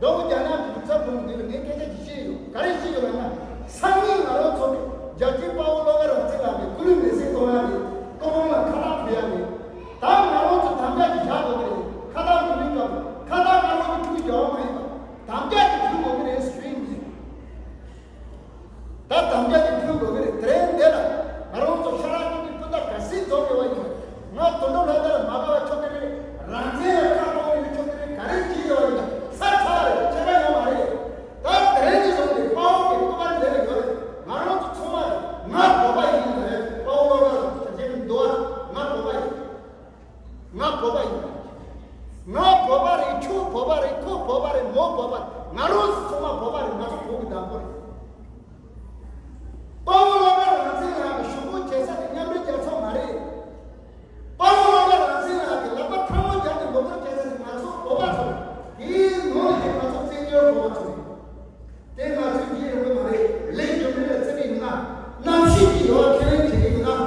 དགྲ་བོ་རྒྱ་ནག་གི་རྒྱུག་ཚ་ཕུང་འདི་ལ་ངས་སྐད་ཆ་ཅིག་བཤད་ཡོད། ག་རེ་བཤད་ཡོད་ལབ་ན། སང་ཉིན་ང་རང་ཚོ་གི་རྒྱལ་གཅེས་དཔའ་བོ་བློ་དགའ་རང་བཙན་ལགས་ཀྱི་སྐུ་ལུས་མེར་སྲེག་གཏོང་ཡ་རེད། ཀོ་བོང་ལ་ཁ་བཏགས་ཕུལ་ཡ་རེད། ད་ང་རང་ཚོ་དམ་བཅའ་ཅིག་བཞག་དགོས་ཀྱི་རེད། ཁ་བཏགས་མི་ཕུལ་སྐབས་ཁ་བཏགས་ང་རང་ཚོ་ཕུལ་རྒྱུ་མ་ཡིན་པ། དམ་བཅའ་ཅིག་ཕུལ་དགོས་ཀྱི་རེད་ཟེར་ཡིན། ད་དམ་བཅའ་དེ་ཕུལ་དགོས་ཀྱི་རེད། དེ་རིང་འདི་ལ་ང་རང་ཚོ་ཤ་ར་ཅན་གྱི་སྤུན་ཟླ་ག་ཚོད་འཛོམས་ཡོད་པ་ཡིན་ན། ང་དོན་གྲུབ་ལྷ་དར་ལ་མ་དགའ་བ་ཆོག་གི་རེད། རང་བཙན་ལ་ཁ་གཏོང་ཡོད་ཆོག་གི་རེད། ག་རེ་བྱེད་ཡོད་པ་ཡིན་ན་ཚར་ཚར་རེད། ཁྱད་པར་ཡོད་མ་རེད། ད་དེ་རིང་ནས་བཟུང་སྟེ་དཔའ་བོ་གི་སྐུ་པར་འདི་ལ་ཡོད་རེད། ང་རང་ཚོ་ཚང་མ་ང་བོད་པ་ཡིན་རེད། དཔའ་བོ་བློ་དགའ་ལ་ཞབས་ཕྱི་མི་འདུག་ང་བོད་པ་ཡིན། ང་བོད་པ་ཡིན། ང་བོད་པ་རེད། ཁྱོད་བོད་པ་རེད། ཁོ་བོད་པ་རེད། མོ་བོད་པ་རེད། ང་རང་ཚོ་ཚང་མ་བོད་པ་རེད། ང་ཚོ་བོད་ཀྱི་བདག་པོ་རེད། དཔའ་བོ་བློ་དགའ་རང་བཙན་ལགས་ཀྱི་ཞུ་སྐུལ་བྱེད་ས་དེ་མཉམ་འབྲེལ་རྒྱལ་ཚོགས་མ་རེད། དཔའ་བོ་བློ་དགའ་རང་བཙན་ལགས་ཀྱི་ལག་པ་ཐལ་མོ་སྦྱར་ནས་ངོ་རྒོལ་བྱེད་ས་དེ་ང་ཚོ་བོད་པ་ཚོ་རེད། དེའི་ནང་ནས་ཀྱང་ང་ཚོ་བཙན་བྱོལ་བོད་པ་ཚོ་རེད། དེ་ང་ཚོའི་ཡིད་རེ་མོ་མ་རེད། ལས་རྒྱུ་མེད་ལ་བརྩི་གི་ཡོད་ན། རྣམ་ཤེས་ཀྱི་ཡོད་ཁས་ལེན་བྱེད་ཀྱི་ཡོད་ན།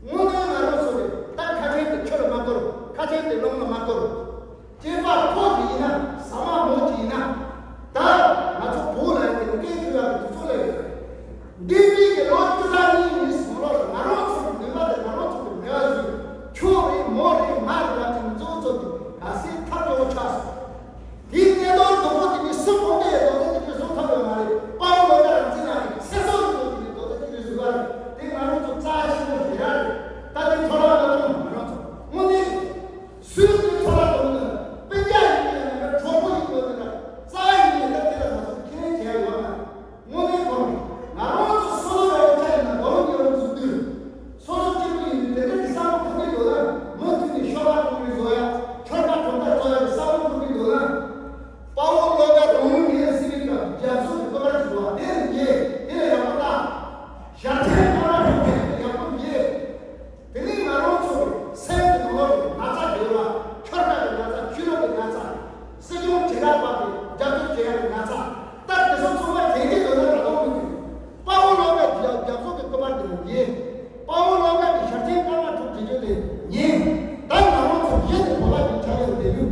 དངོས་གནས་ང་རང་ཚོ་གི་ད་ཁ་ཆེམས་དེ་ཆུ་ལ་མ་སྐོར། ཁ་ཆེམས་དེ་རླུང་ལ་མ་སྐོར། སྐྱེས་པ་ཕོ་གི་ཡིན་ན། ཟ་མ་མོ་གི་ཡིན་ན། ད་ང་ཚོ་བོད་ལ་ཡང་དེ་འགན་ཁུར་ཡག་གི་དུས་ཚོད་སླེབས་ཡོད། འདས་པའི་གི་ལོ་བཅུ་ཕྲག་གཉིས་གཉིས་སུ་ལོ་ལ་ང་རང་ཚོ་གི་ནུས་པ་དེ་ང་རང་ཚོ་གི་མེད་པ་བཟོས། ཁྱོད་རེད། མོ་རེད། ང་རེད་ལབ་ཀྱི་མཛོ་ཚོ་གི་ག་སེ་ཐབས་སྐྱོ་བོ་ཆགས་སོང་། དེའི་གནད་དོན་སྡུག་པོ་དེ་ནི་སུ་གང་གིས་རྡོག་རྩ་གཅིག་སྒྲིལ་བཟོ་ཐུབ་ཡོད་མ་རེད། དཔའ་བོ་བློ་དགའ་རང་བཙན་ལགས་ཀྱི་ཚེ་སྲོག་གི་ཐོག་ནས་རྡོག་རྩ་གཅིག་སྒྲིལ་བཟོས་པ་རེད། དེ་ང་རང་ཚོ་རྩ་ཆེན་པོ་ཞེ་དྲག་རེད། ད་དེ་ཐོག་ལ་ང་ཚོ་ང་རང་ཚོ་དངོས་གནས་སུས་དེ་ཐོག་ལ་གཏོང་ནས་སྤུན་ཀྱག་ཡིན་ནའི་གྲོགས་པོ་ཡིན་དགོས་ནའི་རྩ་ཡིན་ནའི་ད་དེ་ལ་ང་ཚོ་ཁས་ལེན་བྱས་ཡོད་མ་རེད། དངོས་གནས་ཁོ་རང་ང་རང་ཚོ་སོ་སོ་རང་ཆ་ཡིན་ན་མདོ་ལུང་རྒྱལ་ལུང་འཛུགས་དུས། སོ་སོ་གཅིག་པུ་ཡིན་དུས་དེ་འདྲ་གི་བསམ་བློ་འཁོར་གི་འདུག་ན། མུ་མཐུད་ནས་ཤོག་ཁག་ཀྲུང་རེ་བཟོ་ཡ། ཆོལ་ཁ་གྲུབ་མཐའ་བཟོ་ཡ་གི་བསམ་བློ་འཁོར་གི་འདུག་ན། དཔའ་བོ་བློ་དགའ་རང་ལུས་མེར་སྲེག་གི་སྐབས་རྒྱ་མཚོ་གི་སྐུ་པར་ཞིག་འདུག་བ། དེ་ལ་ཉེ། དེ་ལ་ཡག་པོ་ལྟ། ཞབས་མཆན་ཁོ་རང་ཐུག་དེ་ལ་ཡག་པོ་ཉེ། དེ་ནས་ང་རང་ཚོ་གི་སེམས་ཀྱི་ནང་ལོགས་ཀྱི་ན་ཚ་ཡོད་ལ། ཆོལ་ཁ་གི་ན་ཚ། ཆོས་ལུགས་ཀྱི་ན་ཚ། སྲིད་སྐྱོང་བྱེ་བྲག་པ་གི་རྒྱབ་སྐྱོར་བྱེད་ཡ་གི་ན་ཚ། ད་དེ་ཚོ་ཚང་མ་དྲན་གྱི་འདུག་ན་ད་དུང་མི་འདུག་དཔའ་བོ་བློ་དགའ་གི་རྒྱ་མཚོ་གི་སྐུ་པར་དེ་ལ་ཉེ། དཔའ་བོ་བློ་དགའ་གི་ཞབས་མཆན་སྐར་མ་དྲུག་བྲིས་རྒྱུ་དེ་ཉེ། ད་ང་རང་ཚོ་གཞི་ནས་བོད་པ་ཅིག་ཆགས་ཡོད་དེ་ཡོད།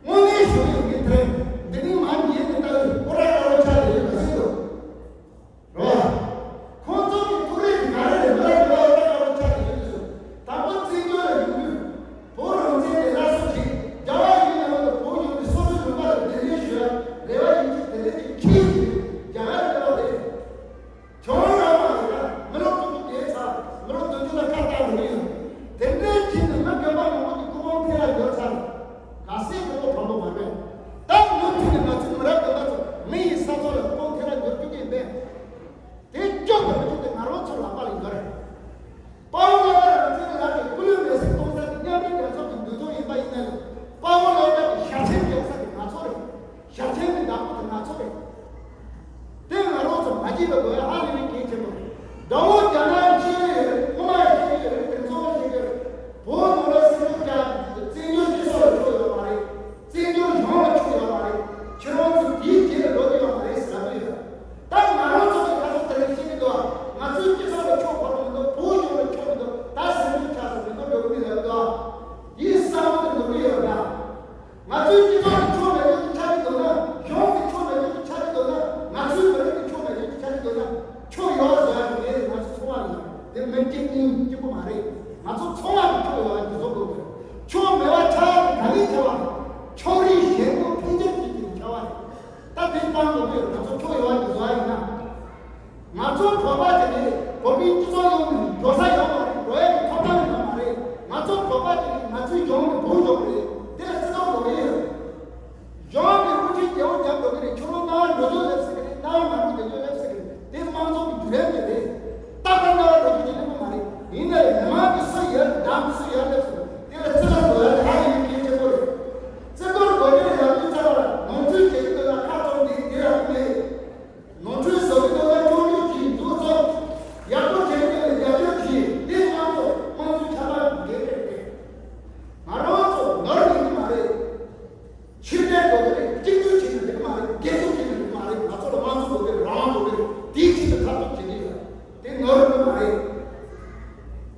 དངོས་གནས་ཞུ་ཡོད་ངས་དེ་རིང་འདི་ནས་མར་ཉེ་ནས་ལྟ་ཡོད། ཨོ་ར་ཀ་རོ་ཆགས་དེ་ཡོད་ག་ཚོད་འདུག་རེད་བ། ཁོང་ཚོ་གི་ཐུགས་རེ་གི་ག་རེ་རེད། མི་རབས་རེ་བ་ཨོ་ར་ཀ་རོ་ཆགས་དེ་ཡོད་དེ་ཚོ། དང་པོ་བཙན་བྱོལ་ལ་ཡོང་དུས། བོད་རང་བཙན་དེ་སླར་གསོ་བྱེད། རྒྱ་བ་ཡིན་ནའང་བོད་ཡོངས་ཀྱི་སོ་སོའི་ལུང་པ་ལ་གདན་འདྲེན་ཞུ་ཡ་རེ་བ་ཡིན་གྱི་དེ་འདྲ་ཅིག་ཁྱེད་ཀྱིས་རྒྱ་གར་རེ་བ་རེད། བྱུང་ཡོད་མ་རེད་ད། མི་ལོ་དྲུག་ཅུ་བརྒལ་ཚར། མི་ལོ་བདུན་ཅུ་ལ་ཁ་བཏགས་འགྲོ་གི་ཡོད། དེ་འདྲའི་ཁྱེད་ནི་མི་དགོན་པ་མང་པོ་ཀྱི་སྐུ་ཕུང་འཐེན་ལ་འབྱོར་ཚར། ག་སྲིད་ཀྱི་ལོ་དང་པོ་མ་རེད། ད་མུ་མཐུད་ནས་ང་ཚོའི་མི་རབས་འདི་དག་ཚོ་མི་ཡི་ས་ཐོག་ལ་སྐུ་ཕུང་འཐེན་ལ་འབྱོར་རྒྱུ་གི་མེད། དེ་སྐྱོབ་པའི་རྒྱུ་དེ་ང་རང་ཚོ་ལག་པ་ལ་ཡོད་རེད། དཔའ་བོ་བློ་དགའ་རང་བཙན་ལགས་ཀྱི་སྐུ་ལུས་མེར་སྲེག་གཏོང་ས་དེ་མཉམ་འབྲེལ་རྒྱལ་ཚོགས་ཀྱི་འདུ་ཚོགས་ཡིན་པ་ཡིན་ན་ཡང་། དཔའ་བོ་བློ་དགའ་གི་ཞབས་མཆན་རྒྱག་ས་དེ་ང་ཚོ་རེད། ཞབས་མཆན་གྱི་བདག་པོ་དེ་ང་ཚོ་རེད། དེ་ང་རང་ཚོ་མ་བརྗེད་པ་དགོས་ཡ་ཧ་ལས་པའི་གལ་ཆེན་པོ་རེད། དགྲ་བོ་རྒྱ་ནག་གིས་ཤེས་ཀྱི་ཡོད་རེད། དམག་ཡང་ཤེས་ཀྱི་ཡོད་རེད། དེ་ཚོ་ཡང་ཤེས་ཀྱི་ཡོད་རེད། བོད་ནང་ལ་སྲིད་སྐྱོང་བཅའ་དེ་བཙན་བྱོལ་སྤྱི་ཚོགས་ལ་ཕྱོགས་ཡོད་མ་རེད། བཙན་བྱོལ་གཞུང་ལ་ཕྱོགས་ཡོད་མ་རེད། ཁྱེད་རང་ཚོ་དེའི་རྗེས་ལ་འགྲོ་གི་ཡོད་མ་རེད་ཟེར་ལབ་ཀྱི་ཡོད། ད་ང་རང་ཚོ་གི་ཁ་ཐུག་དེ་རིང་ཤེས་ཀྱི་འདུག་ང་ཚོའི་སྤྱི་ཚོགས་ལ་ཕྱོགས་ཁོ་རང་མི་འདུག་བོད་གཞུང་ལ་ཕྱོགས་མི་འདུག་ད་སེམས་ཤུགས་ཆག་སོང་མི་འདུག་འགྲོ་གི་མི་ལབ་འདུག་དེའི་བསམ་བློ་དེ་འགྲོ་གི་ཡོད་ད། ང་ཚོའི་སྤྱི་ཚོགས་ཀྱི་ཕྱོགས་མེད་པ་ཅིག་ཆགས་ཀྱི་འདུག་ན། གཞུང་གི་ཕྱོགས་མེད་པ་ཅིག་ཆགས་ཀྱི་འདུག་ན། ང་ཚོའི་མི་རིགས་ཀྱི་ཕྱོགས་མེད་པ་ཅིག་ཆགས་ཀྱི་འདུག་ན། ཕྱོགས་ཡོད་བཟོ་ཡ་གི་ལས་ང་ཚོ་ཚོང་བ་ཡིན། དེ་མི་གཅིག་གཉིས་གཅིག་པུ་མ་རེད། ང་ཚོ་ཚོང་བ་གི་ཕྱོགས་ཡོད་བ་གི་བཟོ་དགོས་གི། ཕྱོགས་མེད་པ་ཆགས་ཡ་གི་ག་ལས་ཆེ་བ་རེད། ཕྱོགས་རིས་ཞེན་པོ་འཕེལ་འགྱུར་གྱི་གི་ཆེ་བ་རེད། ད་དེ་སྤང་དགོས་གི། ང་ཚོ་ཕྱོགས་ཡོད་བ་གི་བཟོ་ཡ་ཡིན་ན། ང་ཚོ་བོད་པ་དེ་ནི་བོད་པའི་སྤྱི་ཚོགས་ཡོངས་ནས་འགྲོ་ས་ཡོད་མ་རེད། འགྲོ་ཡ་གི་ཐོབ་ཐང་ཡོད་མ་རེད། ང་ཚོ་བོད་པ་དེ་ནི་ང་ཚོའི་གཞུང་ནི་བོད་གཞུང་རེད། དེ་ལ་བརྩི་མཐོང་དགོས་ཀྱི་ཡོད། གཞུང་གི་དབུ་ཁྲིད་རྒྱལ་པོ་རྒྱབ་འགྲོ་གི་རེད། ཁྱོད་རང་སྣང་བ་འགྲོ་རྒྱུ་ལབ་ཟེར་གི་རེད། སྣང་བ་མ་འགྲོ་བསྡད་རྒྱུ་ལབ་ཟེར་གི་རེད། དེ་དམངས་གཙོ་གི་བརྒྱུད་རིམ་དེ་རེད། རྟག་པར་སྣང་བ་འགྲོ་རྒྱུ་དེ་ལེགས་པོ་མ་རེད། ཡིན་ནའི་མི་མང་གིས་སུ་ཡར་བདམས་སུ་ཡར་སླེབས་སོང་། དེ་ལ་བརྩི་བཀུར་དགོས་ཡ་དེ་ཧ་ལས་པའི་གལ་ཆེན་པོ་རེད། བརྩི་བཀུར་དགོས་རྒྱུ་ལ་ཡང་དུས་ཚོད་ལ་ནོར་འཁྲུལ་བྱེད་ཀྱི་འདུག་ན་ཁ་བཙུམ་ནས་དེ་ལ་ཁུག་ནས། ནོར་འཁྲུལ་བཟོ་གི་འདུག་ན་སྐྱོན་བརྗོད་གྱིས་འདུག་ཚོ། ཡག་པོ་བྱེད་ཀྱི་འདུག་ན་རྒྱབ་སྐྱོར་གྱིས། དེ་དམངས་གཙོ་དམངས་གཙོའི་ཆབ་སྲིད་འགན་རེད་དེ། ང་རང་ཚོ་ནོར་ཡིན་གྱི་མ་རེད། ཕྱིར་འཐེན་དགོས་ཀྱི་རེད། གཅིག་གྱུར་བྱེད་ཀྱི་འདུག་མ་རེད། སྒེར་གཅོད་བྱེད་ཀྱི་འདུག་མ་རེད། ང་ཚོ་ལ་དམངས་གཙོ་དགོས་ཀྱི་རེད། རང་དབང་དགོས་ཀྱི་རེད། དེའི་ཆེད་དུ་འཐབ་རྩོད་བྱེད་ཀྱི་ཡོད། དེ་ནོར་འདུག་མ་རེད།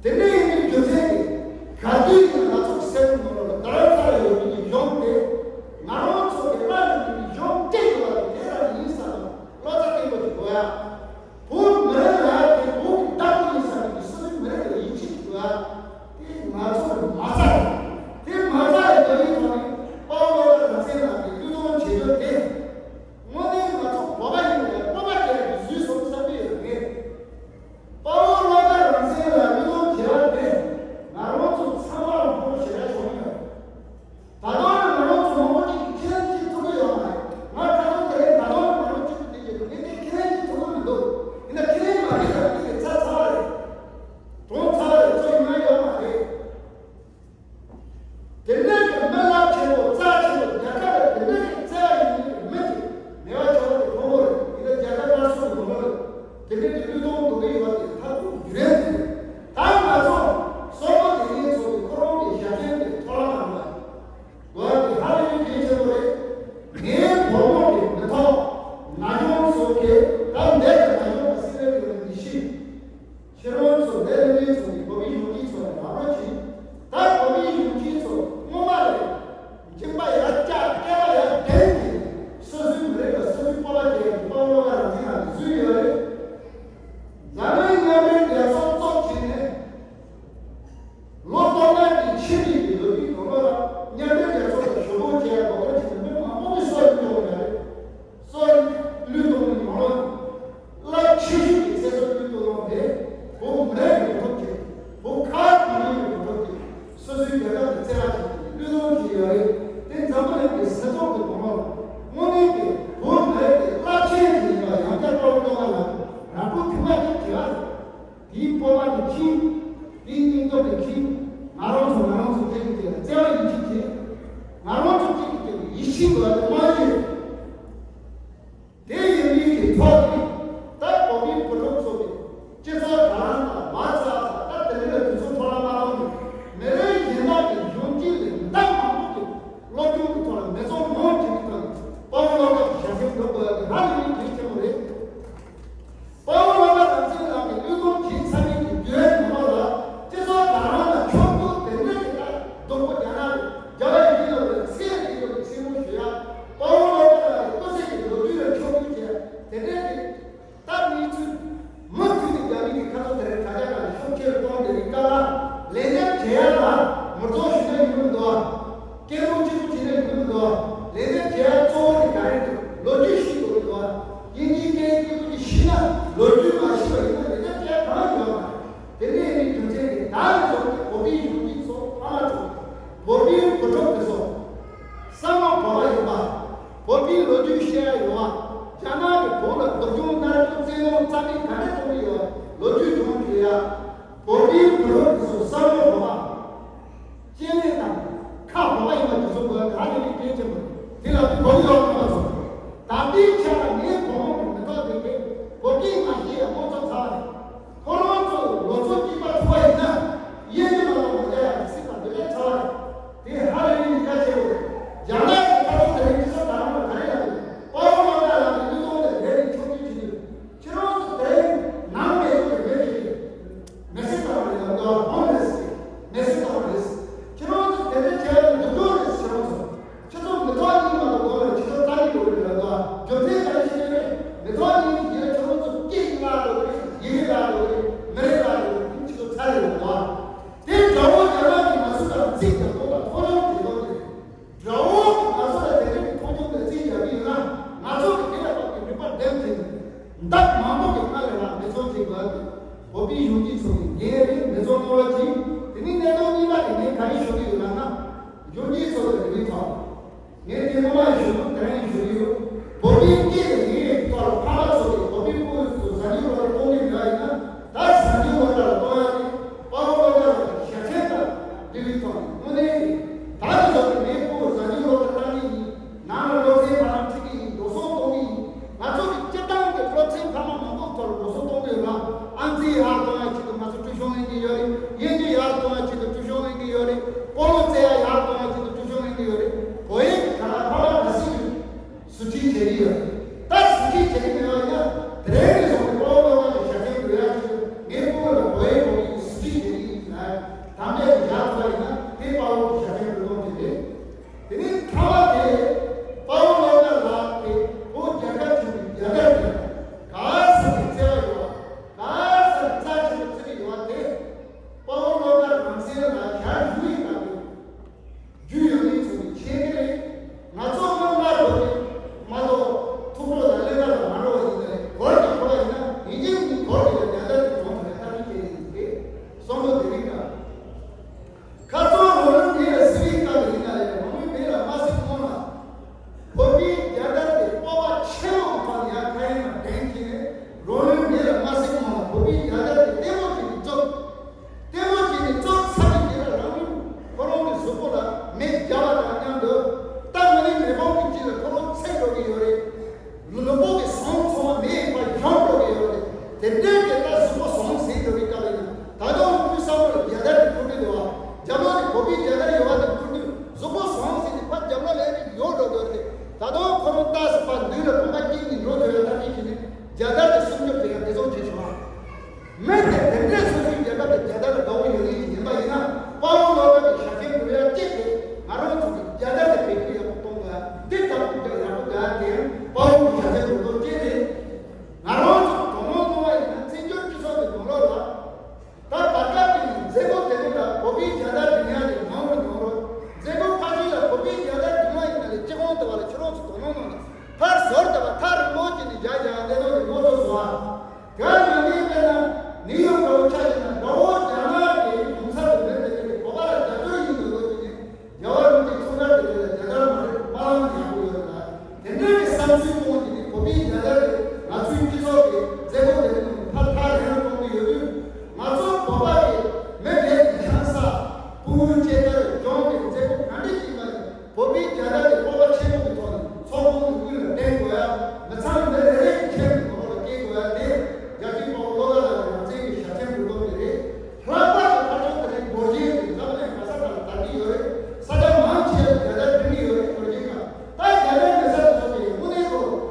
དེ་འདྲ་ཡིན་དུས་རྒྱུ་མཚན་གྱིས་ག་དུས་ཡིན་ན་ང་ཚོ་གི་སེམས་ནང་ལ་དར་ཚ་ལ་ཡོད་པའི་གཞུང་དེ་ང་རང་ཚོ་གི་ བོད་པའི་ལོ་རྒྱུས་བཤད་ཡ་ཡོད་པ། རྒྱ་ནག་གིས་བོད་ལ་སྡུག་སྦྱོང་མནར་གཅོད་བཙན་གནོན་རྩ་མེད་ག་འདྲ་གཏོང་གི་ཡོད། ལོ་རྒྱུས་སྦྱོང་གི་ཡ། བོད་པའི་བུ་ཕྲུག་ཚོ་བསམ་བློ་བཏང་བ། སྐྱེ་དམན་དང་ཁ་བོད་པ་ཡིན་པ་དེ་ཚོ་བོད་ཧ་ལས་པའི་སྐད་ཆ་མ་རེད། དེ་ལ་དུས་བོད་ཡོད་མ་སོང་། ད་ལྟའི་ཆ་ལ་ངའི་བུ་མོ་གི་མི་ཐོག་དེ་གས་བོད་སྐད་མ་ཤེས་ཡ་དངོས་གཙོ་ཚ་བ་རེད། ཁོ་རང་ཚོ་ལོ་ཚོད་གཅིག་པ་ཐུག་པ་ཡིན་ན་དབྱིན་ཇི་མ་ལ་མ་རྒྱ་ཡ་སྲིད་པ་འདི་ལས་ཚ་བ་རེད། དེ་ཧ་ལས་པའི་ཉེན་ཁ་ཆེ་བོ་རེད། རྒྱ་ནག་གི་ཁ་ཐོག་དེ་རིང་ཁྲི་ཚོ་དར་ལམ་ལ་ག་རེ་ཡང་མེད། དཔའ་བོ་བློ་དགའ་ལགས་ཀྱི་བློས་གཏོང་དེ་ལས་རིང་ཆོག་རྒྱུ་བྱེད་རྒྱུ། ཁྱེད་རང་ཚོ་དེ་རིང་ནང་མེད་ཚོ་དེ་མེད་ཀྱི་རེད། མི་སེར་དང་རེད་ལ་འགྲོ་བ་ཧོམ་ལེ་སི་རེད། མི་སེར་དང་རེད། ཁྱེད་རང་ཚོ་དེ་འདྲ་བྱས་ན་འདུག་འགྲོ་རེད། ཁྱེད་རང་ཚོ། ཁྱེད་ཚོ་མི་ཐོག་གཉིས་མ་གཏོགས་གོ་ལ་ཁྱེད་ཚོ་རྩ་ནས་འགྲོ་གི་རེད་ལ་འགྲོ་བ། རྒྱུ་མཚན་ག་རེ་ཞིག་ཡོད་རེད། མི་ཐོག་གཉིས་ཀྱི་རྗེས་ལ་ཁྱེད་རང་ཚོ་སྐད་ཀྱི་བརླག་འགྲོ་གི་རེད། ཡི་གེ་བརླག་འགྲོ་གི་རེད། མི་རིགས་བརླག་འགྲོ་གི་རེད། ཁྱེད་ཚོ་ཚར་རེད་ལ་འགྲོ་བ། དེ་དགྲ་བོ་རྒྱ་ནག་གིས་ང་ཚོ་ལ་རྩིས་རྒྱག་དགོས་ལ་ཐོག་ལམ་བྱེད་དགོས་རེད། དགྲ་བོ་ང་ཚོ་ལ་དེ་འདྲ་གི་མཐོང་ཆུང་དང་རྩིས་རྒྱག་གི་ཡོད་ན། ང་ཚོ་གི་དེ་ལ་དཔག་གི་རིག་པ་ལྡན་ཅིང་། མདའ་མང་པོ་གི་སྔ་ལས་ལ་མི་ཚོགས་ཅིག་བར་དུ་བོད་པའི་གཞོན་སྐྱེས་ཚོ་གི་འགན་རེད། མི་ཚོགས་གནང་རོགས་གྱིས། དེ་ནི་གནད་དོན་གཉིས་པ་དེ་ངས་ག་རེ་ཞུ་གི་ཡོད་ལབ་ན། གཞོན་སྐྱེས་ཚོ་ལ་རེ་བའི་ཐོག་ངས་དེ་སྔོན་མ་ཡང་ཞུ་གི་དེ་རིང་ཡང་ཞུ་གི་ཡོད། བོད་པའི་སྐད་དང་ཡིག་གི་ཐོག་ལ་ཕ་མ་ཚོ་གིས་བོད་པའི་སྐད་ཚོ་གཟའ་མཇུག་ལོ་ལ་གཏོང་གི་མེད་པ་ཡིན་ན། ད་གཟའ་མཇུག་ལོ་ལ་གཏོང་ཡ་དེ་དཔའ་བོ་བློ་དགའ་ལགས་ཀྱི་ཞལ་ཆེམས་དང་འབྲེལ་བའི་ཐོག་ནས་དངོས་གནས་ཀྱི་ད་ནི་བཟོ་གི་མེད། ཁོ་བོ་གཟའ་མཇུག་ལོ་ལ་གཏོང་གི་ཡིན། ནང་ལ་སློབ་ཚན་ཕ་མ་ཁྲིད་ཀྱི་ཡིན། འགྲོ་སོང་གཏོང་གི་ཡིན། ང་ཚོ་གི་སྤྱིར་བཏང་གི་སློབ་ཚན་ཕ་མ་མང་པོ་ཐོག་ལ་འགྲོ་སོང་གཏོང་གི་ཡོད་ལ། ཨང་རྩིས་ཡར་གཏོང་ཡ་ཆེད་དུ་ང་ཚོ་ཀྲུའུ་ཞོན་ལེན་གྱི་ཡོད་རེད། དབྱིན་ཇི་ཡར་གཏོང་ཡ་ཆེད་དུ་ཀྲུའུ་ཞོན་ལེན་གྱི་ཡོད་རེད། སྤོ་ལོ་རྩེ་ཡ་ཡར་གཏོང་ཡ་ཆེད་དུ་ཀྲུའུ་ཞོན་ལེན་གྱི་ཡོད་རེད། བོད་ཡིག་གི་ག་ལ་ཕ་མ་མ་སྲིད་ཀྱི་ཟུར་ཁྲིད་བྱེད་ཀྱི་ཡོད་རེད། ད་ཟུར་ཁྲིད་བྱེད་ཀྱི་མེད་པ་ཡིན་ན། དེ་རིང་ནས་བཟུང་སྟེ་དཔའ་བོ་བློ་དགའ་གི་ཞལ་ཆེམས་འགྲོ་ཡ་ཆེད་དུ་ངས་སྤོ་ལོ་ལ་བོད་ཡིག་སློབ་ཀྱི་ཟུར་ཁྲིད་བྱེད་ཀྱི་ཡིན་ལ། དམ་བཅའ་ཞིག་བཞག་ཐུབ་པ་ཡིན་ན་དེ་དཔའ་བོ་གི་ཞལ་ཆེམས་འགྲོ་སྟངས་དེ་རེད། དེ་ནས་ཐ་མ་དེ་དཔའ་བོ་བློ་དགའ་ལགས་དེ་བོད་རྒྱལ་ཁབ་ཆེན་པོའི་རྒྱལ་དར་དེ་ག་ས་ནས་བརྩེ་བ་ཡོད་པ། ག་ས་ནས་རྩ་ཆེན་པོ་བརྩི་གི་ཡོད་པ་དེ། དཔའ་བོ་བློ་དགའ་རང་བཙན་ལ་ཞག་བཞུགས་ཡིན་པ་དེ། རྒྱུས་ཡོད་མེད་ཚོ་ནི་ཤེས་ཀྱི་རེད། ང་ཚོ་སྔོན་མ་བོད་ཀྱི་མ་གཏོགས་ཐུགས་ཁུར་དང་ཀླན་ཀ་ལ་མ་འགྲོ་བ་ཡིན་ནའི་གོར་གྱི་ཁོ་བ་ཡིན་ན་ཡིན་གཅིག་ནི་གོར་གྱི་ལ་རྒྱལ་དར་གྱི་གྲོང་དུ་ལ་ཐག་གཅོད་བྱས་ཡིན་ཏེ། བསམ་བློ་དེ་རིགས་ཀ། ཁ་རྩང་རོགས་རམ་འདི་ལ་སི་བི་ཀ་ལ་ཡིན་ན་ལས་རོགས་མི་མེད་ལ་མ་སི་སྔོན་ལ། བོད་པའི་རྒྱལ་དར་དེ་སྤོབས་པ་ཆེན་པོ་ཐོག་ནས་ཡར་ཁ་ཡིན་ན་དྲན་གྱི་རེད། རོགས་རམ་འདི་ལ་མ་སི་སྔོན་ལ་བོད་པའི་རྒྱལ་དར་དེ་ལྟད་མོ་བྱས་ནས་བཙུགས། ལྟད་མོ་བྱས་ནས་བཙུགས་ཚར་བའི་རྗེས་ལ་རང་ལུས་ཁོ་རང་གི་གཟུགས་པོ་ལ་མེ་བརྒྱབ་པ་དང་མཉམ་དུ་རྟ་མི་ལི་མེ་དཔུང་གི་དཀྱིལ་ལ་ཁོ་རང་ཚེ་འགྲོ་གི་ཡོད་རེད། ལུས་པོ་གི་ཟངས་ཚང་མ་མེ་ཡིས་ཕར་གཞོམ་འགྲོ་གི་ཡོད་རེད། དེ་འདྲའི་གི་རྟ་གཟུགས་པོ་ཟངས་ཟིན་འགྲོ་གི་སྐབས་ཡིན་ན་ད་དུང་ཁོའི་བསམ་བློ་ལ་རྒྱལ་དར་དེ་འཁུར་གི་འདུག་བ། རྒྱབ་ལོགས་ནས་བོད་པའི་རྒྱལ་དར་ཡོད་པ་དེ་འཁུར་དུས་གཟུགས་པོ་ཟངས་ཟིན་ནས་ཕར་རྒྱབ་ལོགས་ལ་ཡར་ཡོང་འགྲོ་གི་ཡོད་རེད། ད་དུང་ཁོ་རང་རྟ་ཟེར་བ་འདུས་ལ་གོམ་པ་བཀྱིགས་ནས་འགྲོ་ཐུབ་ཡ་ཐབས་ཤེས་བྱས་ནས་རྒྱལ་དར་དེ་སྲུང་སྐྱོབ་བྱེད་ཡ་འབད་བརྩོན་བྱེད་བྱུང་བ། མི་དེ་དེ་འདྲའི་སོ་སོའི་རྒྱལ་ཁབ་དང་རྒྱལ་དར་ལ་དགའ་བོ་ཡོད་མཁན་ཞིག་ཡིན་པ་ཡིན་ན། དཔའ་བོ་བློ་དགའ་གི་ཞབས་ཞུ་འགྲོ་ཡ་གཅིག་དེ་ང་རང་ཚོ་གི་རྒྱལ་དར་དེ་བེད་སྤྱོད་ཡག་པོ་གཏོང་དགོས་ཡ། འདི་ལྟ་བུ་འདི་ཡག་པོ་དགོས་ཡ་དེ་ཡང་དཔའ་བོ་གི་ཞབས་ཞུ་འགྲོ་སྟངས་གཅིག་རེད། ང་རང་ཚོ་དོ་སྣང་གནང་བ་ཡིན་ན་བཙན་བྱོལ་སྤྱི་ཚོགས་ཀྱི་ནང་ལོགས་ལ། ད་བར་སྐབས་ཀྱི་མཛད་སྒོ་དེ་ཚོ་ལ་བོད་པའི་རྒྱལ་དར་སྒྲེང་ཡ་དེ་མང་རུ་མང་རུ། མཛད་སྒོ་ཁ་ཤས་ལ་བོད་པའི་རྒྱལ་དར་སྒྲེང་བ་ཡིན་ན་ལས་སྤྱི་ཁང་དུ་བ་ལ་ཁྱེད་རང་ཚོ་དོ་སྣང་གནང་ན། ཕར་ཟུར་དུ་བ་ཐག་རིང་པོ་ཅིག་ནས་བཞག་བཞག་བསྡད་ནོ་དེ་ངོ་ཚ་བཟོ་བ། དེ་ནང་ནས་དཔེར་ན་ནིའུ་ཡོག་འདྲ་བོ་ཆ་བཞག་ན་དགྲ་བོ་རྒྱ་ནག་གི་གཞུང་ཚབ་ཏུ་མེད་པའི་དེ་གི་བོད་པ་ལ་རྒྱབ་སྐྱོར་ཡིན་འདོད་ལོ་ཅིག་ནས། རྒྱལ་བ་རིན་པོ་ཆེའི་ཚོགས་གྲལ་དེ་ལ་རྒྱལ་དར་མ་རེད། དམར་ལམ་ཡག་པོ་ཡོད་རེད་ལ། དེ་འདྲ་གི་བསམ་ཚུལ་གཏོང་གི་དེ་བོད་པའི་རྒྱལ་དར་དེ་ང་ཚོའི་སྤྱི་ཚོགས་ཀྱི་མཛད་སྒོ་དེ་ནང་ཕར་ཐག་རིང་རུ་གཏོང་གི་ཡོད་དུས། ང་ཚོ་བོད་པ་གི་མི་སྒེར་གྱི་ཆང་ས་ཕུ་བོའི་སྐྱེས་སྐར་སྦྱོང་གི་མཛད་སྒོ་ག་འདྲ་ཞིག་ཡིན་པ་ཡིན། བོད་པའི་རྒྱལ་དར་དེ་སྤོབས་པ་ཆེན་པོ་གི་ཐོག་ནས་ཚོགས་ཁང་གི་དབུས་ལ་བསྟན་དགོས་ཡ། མི་ཚང་མི་རེ་རེ་གི་ཁྱེད་ཀྱི་ངོ་ལ་སྐྱེལ་དགོས་ཡ་དེ་རྒྱལ་གཅེས་དཔའ་བོ་བློ་དགའ་ལགས་ཀྱི་རང་བཙན་གྱི་ཞབས་ཆེན་འགྲོ་སྟངས་དེ་རེད། ལྷག་པར་དུ་ཕར་ཕྱོགས་དེ་རིང་རྡོ་རྗེ་གི་ལག་ལེན་ག་ས་ག་ལ་དར་གྱི་ཡོད་རེད། ས་ཆ་མང་ཆེ་བ་རྒྱལ་དར་སྒྲེང་གི་ཡོད་རེད། རྡོ་རྗེ་ག་ད་རྒྱལ་དར་མེད་ས་དེ་ཚོ་དེ་དངོས་གནས་ཁོ་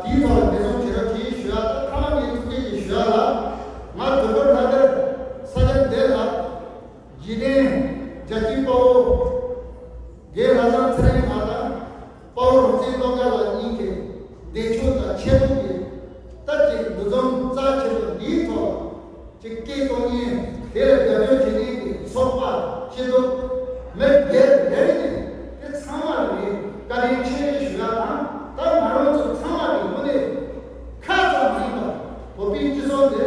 དེའི་ཐོག་ལ་འབད་བརྩོན་བྱེད་རོགས་གྱིས་ཞུ་ཡ། ད་ཐ་མ་ངའི་ཐུགས་རྗེ་ཆེ་ཞུ་ཡ་ལ། ང་དོལ་པོ་ལྷ་དར་ས་ཆ་འདི་ལ་རྗེས་དྲན་རྒྱལ་གཅེས་དཔའ་བོ་རྒན་ལྷ་བཟང་ཚེ་རིང་ལགས་དང་དཔའ་བོ་རོང་ཚེ་སྟོན་ཁ་ལགས་གཉིས་ཀྱི་འདས་མཆོད་དང་ཆེད་དུ་གི་ལྟ་ཅིག་འདུ་འཛོམས་རྩ་ཆེན་པོ་འདིའི་ཐོག་ཅིག་སྐད་གཏོང་མཁན། དེ་ལ་རྒྱབ་སྐྱོར་བྱེད་མཁན་གྱི་ཚོགས་པ་སྤྱི་འཐུས་མི་སྒེར་རེ་རེ་ནས་དེ་ཚང་མ་ལ་ངས་བཀའ་དྲིན་ཆེ་ཞུ་ཡ་དང་། ད་ང་རང་ཚོ་ཚང་མ་ལ་དངོས་གནས་ཁ་ཙམ་མ་ཡིན་པར་བོད་པའི་སྤྱི་ཚོགས་འདི་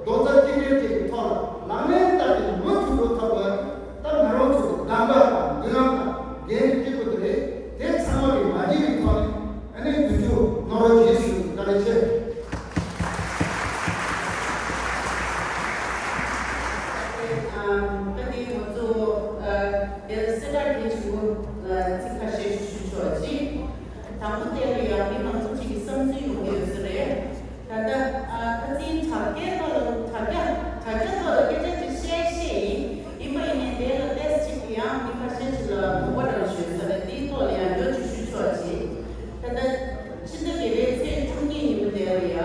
རྡོག་རྩ་གཅིག་སྒྲིལ་གྱི་ཐོག་ལ་ལག་ལེན་བསྟར་ཏེ་མུ་མཐུད་འགྲོ་ཐུབ་པ། ད་ང་རང་ཚོ་གདམ་ག་དང་མདུན་ལམ་དང་འགན་འཁྲི་གཅིག་པུ་དེ་རེད། དེ་ཚང་མ་གིས་མ་བརྗེད་པའི་ཐོག་ནས་ཨ་ནི་དུས་མཇུག་གནང་རོགས་གྱིས་ཞུ། བཀའ་དྲིན་ཆེ། ཨ་ད་དེ་ང་ཚོ་ཨ་དེ་ལ་གསལ་བསྒྲགས་གལ་ཆེན་པོ་ཨ་ཚིག་ཁ་ཤས་ཤིག་ཞུ་ཆོག་ཅིག་དང་པོ་དེ་ལ་ཡང་མི་མང་པོ་ཅིག་གི་བསམ་ཚུལ་ཡོང་གི་ཡོད་ས་རེད། ད་ལྟ་ཨ་ཁ་སང་དྲ་རྒྱའི་ཐོག་ལ་དྲ་རྒྱ་དྲ་རྒྱ་ཐོག་ལ་སྐད་ཆ་ཅིག་བཤད་བཤད་ཡིན། ཡིན་པ་ཡིན་ནའི་དེ་ལ་ཏོག་ཙམ་ཅིག་ཡང་མི་ཁ་ཤས་ཅིག་ལ་དགོངས་པ་འདྲ་བོ་ཞུ་ས་རེད། དེའི་ཐོག་ལ་ཡང་འགྲོ་ཅིག་ཞུ་ཆོག་ཅིག་ད་ལྟ་ཕྱི་ཟླ་བརྒྱད་པའི་ཚེས་བཅུ་གཉིས་ཉིན་མོ་དེ་ལ་ཡང་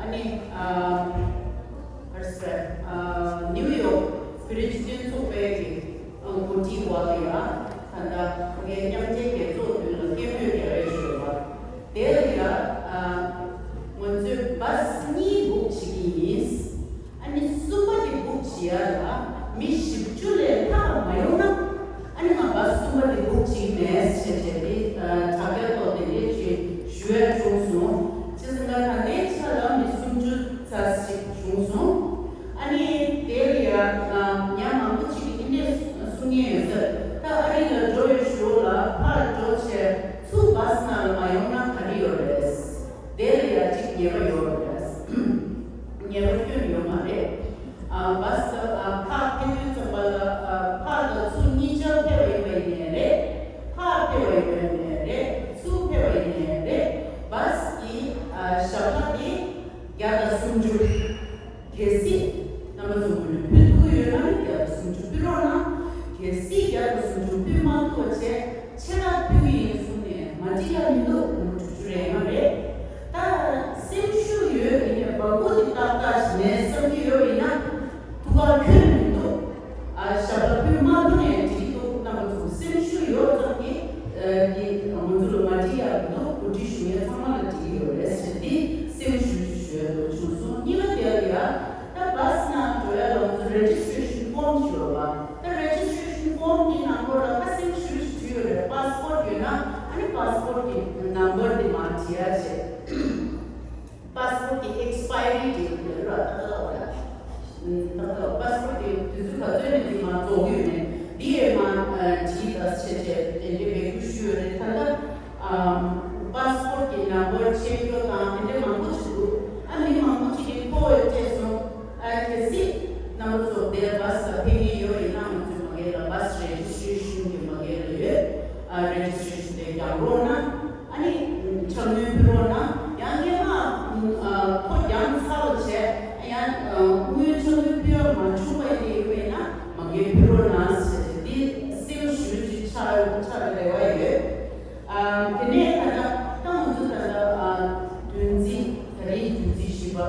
ཨ་ནི་ཨ་ག་རེ་ཟེར་ཨ་ནིའུ་ཡོག་བོད་རིགས་སྤྱི་མཐུན་ཚོགས་པའི་གི་ཨ་འགོ་ཁྲིད་འོག་ལ་ཡང་ད་ལྟ་ངའི་མཉམ་འབྲེལ་རྒྱལ་ཚོགས་མདུན་ལ་སྐད་འབོད་རྒྱག་རེས་ཞུས་པ། དེ་ལ་ཡང་ཨ་ང་ཚོས་བཱས་གཉིས་བུག་བྱེད་ཀྱི་ཡིན། ཨ་ནི་གསུམ་པ་དེ་བུག་བྱེད་ཡ་ལ་མི་བཞི་བཅུ་ལས་ལྷག་མ་ཡོང་ན། ཨ་ནི་ང་བཱས་གསུམ་པ་དེ་བུག་བྱེད་ཀྱི་མེད་ཟེར་བྱས་ཏེ་ཨ་དྲ་རྒྱ་ཐོག་དེ་འདྲས་ཅིག་ཞུ་ཡ་བྱུང་སོང་། བྱས་ཙང་ད་ལྟའི་ཆ་ལ་མི་སུམ་ཅུ་ཙམ་ཞིག་བྱུང་སོང་། ཨ་ནི་དེ་ལ་ཡ་ཨ་ཉ་མང་པོ་ཅིག་གིས་འདི་འདྲས་གསུང་མཁན་ཡོད་ས་རེད། ད་ཨ་རི་ལ་འགྲོ་བའི་ཞོར་ལ་ཕར་འགྲོ་བྱས་ཚུར་བཱས་ནང་ལ་མ་ཡོང་ན་ག་རེ་ཡོད་རེད། དེ་ལ་ཡ་གཅིག་ཉེས་པ་ཡོད་རེད། ཉེས་པ་ཁྱོན་ཡོད་མ་རེད། ཨ་བཱས་ཨ་ཕར་ཕེབས་དུས་ཙམ་པ་ལ་ཨ་ཕར་དང་ཚུར་གཉིས་ཆར་ཕེབས་པ་ཡིན་པ་ཡིན་ནའི་རེད། ཕར་ཕེབས་པ་ཡིན་པ་ཡིན་ནའི་རེད། ཚུར་ཕེབས་པ་ཡིན་ནའི་རེད། བཱས་ཀྱི་ཨ་ཞབས་ལ་དེ་བརྒྱ་དང་སུམ་ཅུ། གལ་སྲིད་རྣམ་པ་ཚོ་ངོས་ནས་ཕུལ་ཐུབ་ཀྱི་ཡོད་ན་ནི་བརྒྱ་དང་སུམ་ཅུ་ཕུལ་རོགས་གནང་། གལ་སྲིད་བརྒྱ་དང་སུམ་ཅུ་ཕུལ་མ་ཐུབ་པ་བྱས་ཕྱེད་ཀ་ཕུལ་གྱི་ཡིན་གསུངས་ནས་མ་འགྲིག་ཡ་མི་འདུག་དྲུག་ཅུ་རེ་ལྔ་རེད། ད་སེམས་ཤུགས་ཡོད་ཡིན་ནས་སྦ་ཁུག་དེ་ཏག་ཏག་ཞིག་མེད་བསམ་གྱི་ཡོད་ཡིན་ན་ཐུགས་ཁག་ཁྱོན་ནས་མི་འདུག་ཨ་ཞབས་ལ་ཕུལ་མ་ཐུབ་ནས་འགྲིག་གི་འདུག་རྣམ་པ་ཚོ་སེམས་ཤུགས་ཡོད་ཙམ་གྱིས་ཨ་འདི་ང་ཚོ་ལ་མ་འགྲིག་ཡ་མི་འདུག་གོ་སྒྲིག་ཞུ་མཁན་ཚང་མ་ལ་འགྲིག་གི་ཡོད་རེད་ཟེར་འདི་སེམས་ཞུ་རྒྱུ་ཞུ་ཡ་འདུག་བྱུང་སོང་། གཉིས་པ་དེ་ལ་ཡ། ད་བཱས་ནང་འགྲོ་ཡ་ལ་ང་ཚོ་registration form་ཞིག་ཡོད་པ། ད་registration form་དེ་ནང་ལོགས་ལ་ཁ་སེམས་ཞུ་ཞིག་བྲིས་ཡོད་རེད། passport་ཡོད་ན་ཨ་ནི་passport་གི་number་དེ་མར་བྲིས་ཡ་བྱས། passport་གི་expiry date་ཡོད་རེད་ད་ལྟ་ལ་བ་ལ། ད་ལྟ་passport་དེ་དུས་ཚོད་ག་ཚོད་ནས་དེ་མར་རྫོགས་ཡོད་ནས་དེ་ཡས་མར་བྲིས་ད་བྱས་བྱས་དེ་འདྲའི་འབོད་སྐུལ་ཞུས་ཡོད་རེད་ད་ལྟ། ཨམ། passport་གི་number་ཆད་འགྲོ་དང་དེ་འདྲ་མང་པོ་ཞིག་འདུག་ཨ་མི་མང་པོ་ཅིག་གིས་ཁོ་བོས་སྤྲད་སོང་། ཨ་གལ་སྲིད་རྣམ་པ་ཚོ་དེར་བཱས་ལ་ཕེབས་མཁན་ཡོད་ཡིན་ན་ང་ཚོའི་མ་གི་ལ་བཱས་registration་གི་མ་གི་ལ་ཡོད། ཨ་registration་དེ་རྒྱག་རོགས་གནང་། ཨ་ནི་ཕྱག་ནུས་ཕུལ་རོགས་གནང་། ཡང་སྔོན་མ་ཨ་ཁོ་རྒྱག་ཚར་བ་བྱས་ཡང་དངུལ་ཕྱག་ནུས་ཕུལ་ཡ་མ་བྱུང་བ་ཡིན་ན་མ་གི་ཕུལ་རོགས་གནང་ཟེར་ཏེ་འདི་སེམས་ཞུ་ཅིག་ཆགས་ཆགས་པའི་རེ་བ་ཡོད། ཨ་དེ་ནས་ད་ལྟ་ད་ང་ཚོ་ད་ལྟ་ཨ་བདུན་ཚིགས་ད་རེས་བདུན་ཚིགས་བཞི་པ།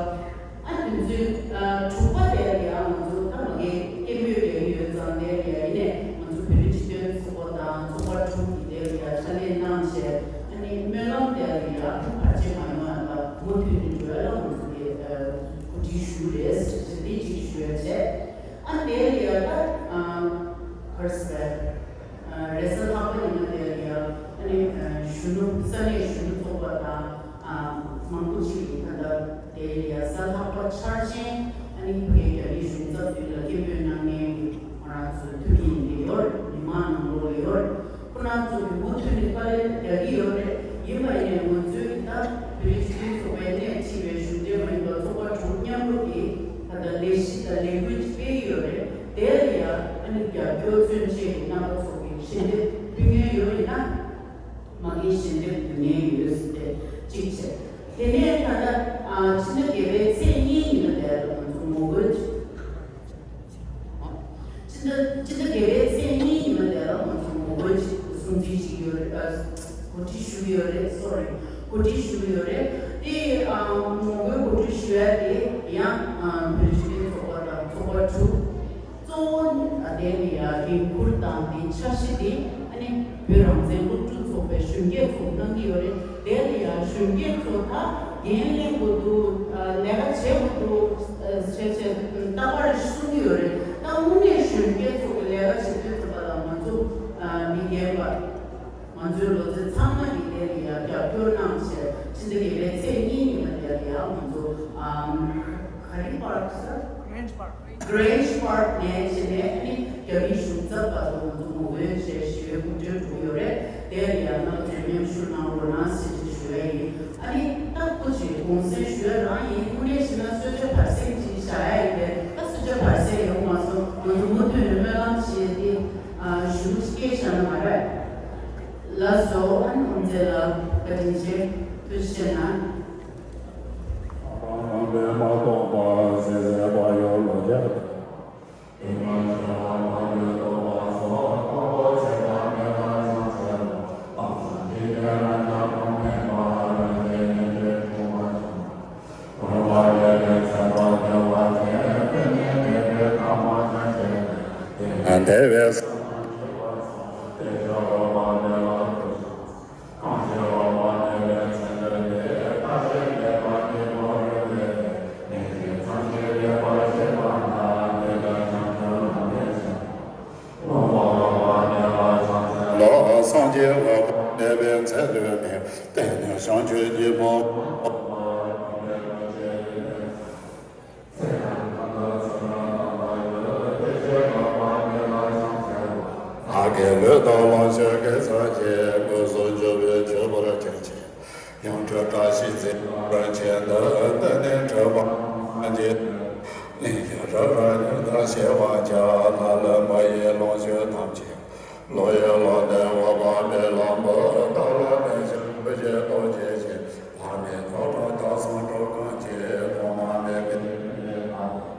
ཨ་བདུན་ཚིགས་ཨ་དྲུག་པ་དེ་ལ་ཡང་ང་ཚོ་ད་མ་གི་སྐད་འབོད་རྒྱག་གི་ཡོད་ཙང་དེ་ལ་ཡང་ཡིན་ནས་ང་ཚོ་བོད་རིགས་སྤྱི་མཐུན་ཚོགས་པ་དང་ཚོགས་པ་དྲུག་གི་དེ་ལ་ཡང་ཕྱག་ལས་གནང་བྱས་ཨ་ནི་སྨོན་ལམ་དེ་ལ་ཡང་བར་ཆད་མ་ཡོང་ཡ་ལ་མུ་མཐུད་ནས་འགྲོ་ཡ་ལ་ང་ཚོ་དེ་ཨ་གོ་སྒྲིག་ཞུ་རེད་ཟེར་ཏེ་གཅིག་ཞུ་ཡ་བྱས། ཨ་དེ་ལ་ཡང་ད་ཨ་ག་རེ་ཟེར། རེས་གཟའ་ལྷག་པ་ཡིན་ན་དེ་ལ་ཡང་ཨ་ནི་གཞོན་ནུ་ས་གནས་གཞོན་ནུ་ཚོགས་པ་དང་མང་པོ་ཅིག་གིས་ད་ལྟ་དེ་ལ་ཡང་གཟའ་ལྷག་པ་འཆར་ཅན་ཨ་ནི་ཕ་གིའི་རྒྱ་མིའི་གཞུང་ཚབ་དེ་ལ་སྐད་འབོད་གནང་མཁན་གྱི་ང་རང་ཚོའི་ཐུགས་ཀྱི་ཡིན་གྱི་ཡོད་རེད། མི་མང་ནང་ལོགས་ལ་ཡོད་རེད། ཁོ་རང་ཚོ་གིས་མུ་མཐུད་ནས་དཀའ་ལས་རྒྱག་གི་ཡོད་རེད། ཡིན་པ་ཡིན་ནའི་ང་ཚོའི་ད་བོད་རིགས་སྤྱི་མཐུན་ཚོགས་པའི་སྣེ་ཁྲིད་པའི་གཞུང་འབྲེལ་མ་ཡིན་པ་ཚོགས་པ་དྲུག་མཉམ་རུབ་ཀྱིས་ད་ལྟ་ལས་གཞི་དང་ལས་འགུལ་ཅིག་སྤེལ་གྱི་ཡོད་རེད། དེ་ལ་ཡང་ཨ་ནི་རྒྱབ་སྐྱོར་མཚོན་ཆེད་ཀྱི་རྣམ་པ་ཚོ་གིས་ཞལ་འདེབས་ཕུལ་མཁན་ཡོད་ཡིན་ན་མ་གིའི་ཞལ་འདེབས་ཕུལ་མཁན་ཡོད་ཟེར་ཏེ་གཅིག་བྱས། དེ་ནས་ད་ལྟ་ཨ་ཕྱི་ཟླ་བརྒྱད་པའི་ཚེས་གཉིས་ཉིན་ལ་དེ་ལ་ང་ཚོ་ངོ་རྒོལ་ཅིག་སྤྱི་ཟླ་སྤྱི་ཟླ་བརྒྱད་པའི་ཚེས་གཉིས་ཉིན་མ་དེ་ལ་ང་ཚོ་ངོ་རྒོལ་ཅིག་སྲུང་བརྩི་ཞུ་གི་ཡོད་རེད། ཨ་གོ་སྒྲིག་ཞུ་གི་ཡོད་རེད། སོ་རི། གོ་སྒྲིག་ཞུ་གི་ཡོད་རེད། དེ་ནི་ཡང་འགན་འཁུར་དང་དེ་འཆར་གཞི་དེ་ཨ་ནི་བོད་རང་བཙན་སློབ་ཕྲུག་ཚོགས་པའི་གཞོན་སྐྱེས་ཚོ་གནང་གི་ཡོད་རེད། དེ་ལ་ཡང་གཞོན་སྐྱེས་ཚོ་ད་འགན་ལེན་དགོས་འདུག་ལས་ཀ་བྱེད་དགོས་འདུག་ཞེས་བྱས་རྟག་པར་གསུང་གི་ཡོད་རེད། ད་དངོས་གནས་གཞོན་སྐྱེས་ཚོ་གི་ལས་ཀ་བྱེད་དུས་ཙམ་པ་ལ་ང་ཚོ་མི་རྒན་པ། ང་ཚོའི་ལོ་ཚད་ཚང་མ་གི་དེ་ལ་ཡང་རྒྱབ་སྐྱོར་གནང་བྱས་ཕྱི་ཟླ་བརྒྱད་པའི་ཚེས་གཉིས་ཉིན་མ་དེ་ལ་ཡང་ང་ཚོ་ཨམ་ག་རི་པར་ཟེར། Grange Park. Grange Park ནས་བྱས་ནས་ཨ་ནི་རྒྱ་མིའི་གཞུང་ཚབ་བར་དུ་ང་ཚོ་ངོ་རྒོལ་བྱས་ཞི་བའི་སྐུ་མགྲོན་གྲུབ་ཡོད་རེད། དེ་ལ་ཡང་རྣམ་པ་ཚོས་མཉམ་ཞུགས་གནང་རོགས་གནང་ཟེར་ཞུ་ཡ་ཡིན། ཨ་ནི་ད་སྐུ་མཁྱེན་གོང་གསལ་ཞུ་ཡ་རང་ཡིན། དངོས་གནས་བྱས་ན་གསོལ་ཇ་བར་གསེང་ཅིག་བཞག་ཡ་ཡིན་པས་ད་གསོལ་ཇ་བར་གསེང་ཡོང་མ་སོང་། ང་ཚོ་མུ་མཐུད་ནས་སྨོན་ལམ་བྱས་ཏེ་ཞུ་སྐད་བཞག་ན་མ་རེད། ལགས་སོ། ཨ་ནི་ཁོང་ཚོ་ལ་བཀའ་དྲིན་ཆེ། ཐུགས་རྗེ་གནང་། ལོ་སངས་རྒྱས་འོད་དཔག་མེད་པའི་མཚན་ལུས་ནས། བརྟན་གནས་བྱང་ཆུབ་ཀྱི་སྨོན། བདག་གི་ལུས་དང་ལོངས་སྤྱོད་དགེ་རྩ་ཆེ། སྐུ་གསུམ་འབྱོར་པའི་ཆོས་འཁོར་རྒྱན་ཆེ། ཡང་སྤྲུལ་བཀྲ་ཤིས་རྩེ་བར་ཆེན་དུ། བསྟན་ནས་གྲུབ་པ་སངས་རྒྱས། གླིང་བཞི་རབ་རབ་ཉི་ཟླ་ཞེས་པ་བྱ། ལྷ་ཀླུ་མི་ཡི་ལོངས་སྤྱོད་ཐམས་ཅད། བློ་ཡི་བློ་ལྡན་འོད་དཔག་མེད་ལ་འབུལ། བདག་ལ་ཕན་ཕྱིར་ཐུགས་རྗེས་གཏོང་བྱེད་ཅིང་། ལྷ་མིའི་ཐོབ་གྲོལ་དག་གསུམ་སྒྲུབ་གང་བྱེད། ཐོག་མ་མེད་པའི་སྐུ་ལས་ཐར།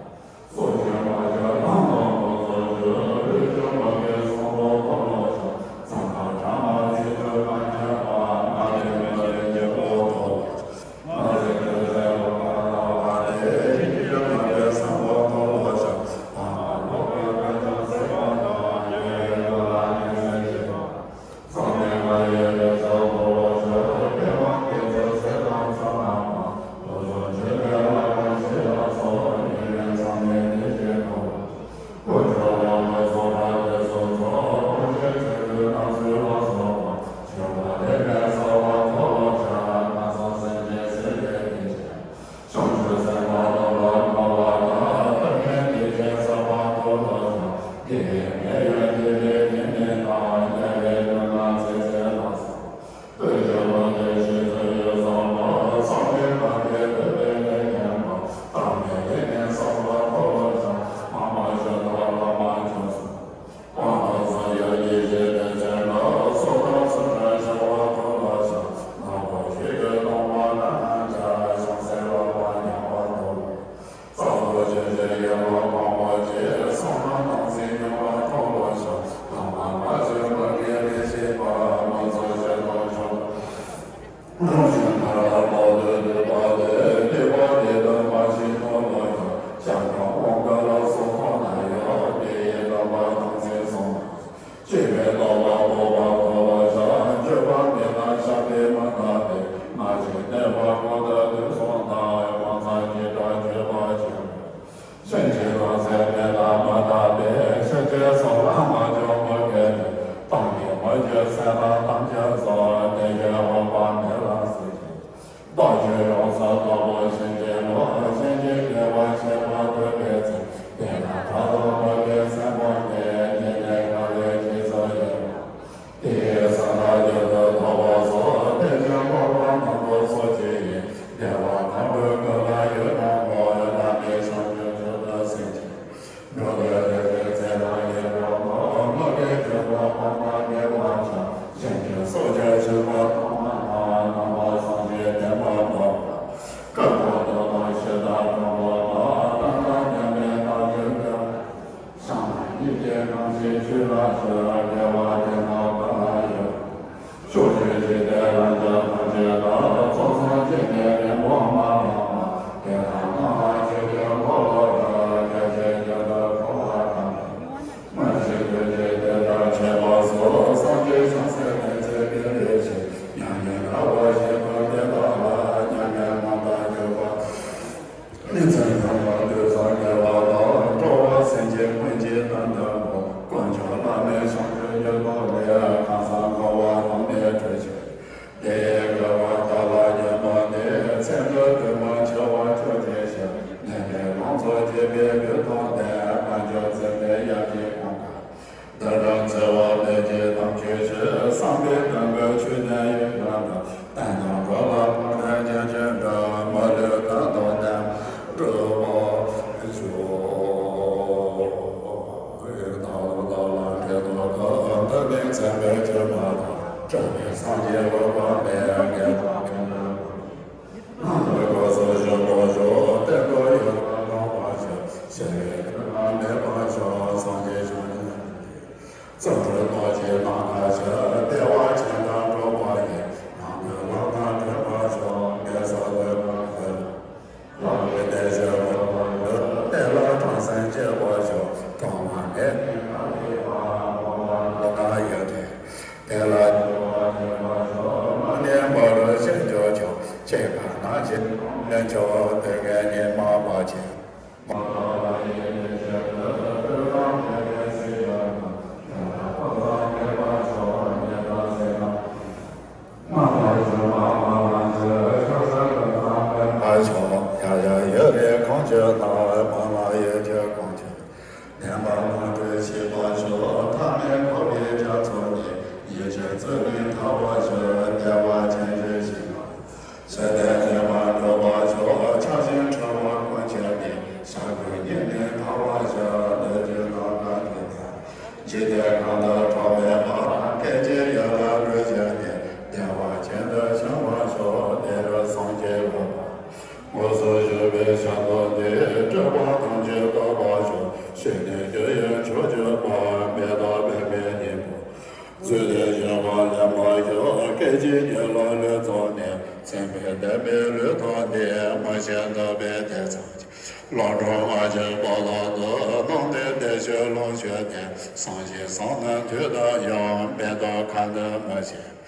སངས་རྒྱས་འོད་དཔག་མེད་དགེ་བ་ཀུན་ཏུ་སྐུ། སྐུ་གསུང་ཐུགས་སྒོ་གསུམ་བརྟན་པོ་ཡོངས་སུ་གང་བར་ཤོག་ཤེས་རིག་ཀུན་ལ་མེད་པར་ཤོག་སངས་རྒྱས་བྱང་ཆུབ་སེམས་དཔའི་གཙོ་གྲུབ་རྡོ་རྗེ་རྣམ་ཐར་ཞབས། བདེ་བ་ཅན་དང་འགྲོགས་པ་ཡི། ནང་དུ་ལམ་སྣ་དྲོད་འབར་ཤོག་དགེ་སོགས་ལུས་ངག་ཡིད། ལྷ་ཀླུ་བདེ་གཤེགས་འཁོར་དང་བཅས། བདེ་ལ་སྲུང་མས་བསྐོར་བར་ཤོག་ཐོག་མ་མེད་པའི་ཡུལ་དུ་ཡོད་དེ། དེ་ལ་སྤྱོད་པ་ཤེས་པར་ཤོག་མ་ནིང་བར་ཤེས་གྱུར་ཅིག་ཅེས་བཀའ་གནང་ཞིང་། ལན་ཆོག་དེ་སྐད་ཉིད་སྨྲ་བ་ཆེ། ཡ་ཡ་ཡོད་རེ་གང་བྱོས་ན། མ་ལ་ཡོད་ཀྱང་གང་བྱོས། བདེན་པ་ངོ་སྤྲོད་ཤེས་པར་ཤོག་ཐ་མལ་འཁོར་བའི་རྒྱ་མཚོ་ནས། ཡིད་ཆེས་རྩོལ་བས་ཐར་བར་ཤོག་བདེ་བ་ཅན་ཞིག་ཤེས་པ། ཚེ་འདས་མེད་པར་འགྲོ་བར་ཤོག་ཆགས་ཞེན་འཁྲུལ་པ་ཀུན་བཅས་ནས། བྱ་རྒོད་ཉིད་ནས་ཐར་བར་ཤོག་ལས་རྒྱུ་ནམ་མཁའ་དེ་ལྟར། འཇིག་རྟེན་གང་དུ་གྲོགས་མེད་པ། སྐད་ཅིག་ཡང་དག་ལུས་བཞིན་ནས། བདེ་བ་ཅན་དུ་བྱུང་བར་ཤོག་དེ་རུ་སངས་རྒྱས་འོད་དཔག་དངོས་སུ་བཞུགས་པའི་ཞིང་དུ་ནི། སྤྲུལ་པ་ཐམས་ཅད་རྟོགས་པར་ཤོག་ཤེས་ནས་རྒྱུ་ཡི་ཕྱོགས་གྱུར་པ། མེ་ཏོག་པདྨའི་སྙིང་པོ། རྫུས་ཏེ་བཞད་པ་ལེགས་པར་ཤོག་སྐད་ཅིག་གཉིས་ལ་ལུས་རྫོགས་ནས། མཚན་མེད་བདེན་པའི་ལུས་ཐོབ་ནས། མ་ཤེས་འདུན་པའི་སྡེ་ཚར་གྱི། ལོག་འགྲོ་ང་རྒྱལ་སྤོ་ལག་ཏུ། སྣང་མཐའི་བདེ་གཤེགས་ལོངས་སྤྱོད་ནས། སངས་རྒྱས་བསམ་ནས་དུས་དང་ཡང་། མེ་ཏོག་ཁ་འདོན་མ་བྱེད།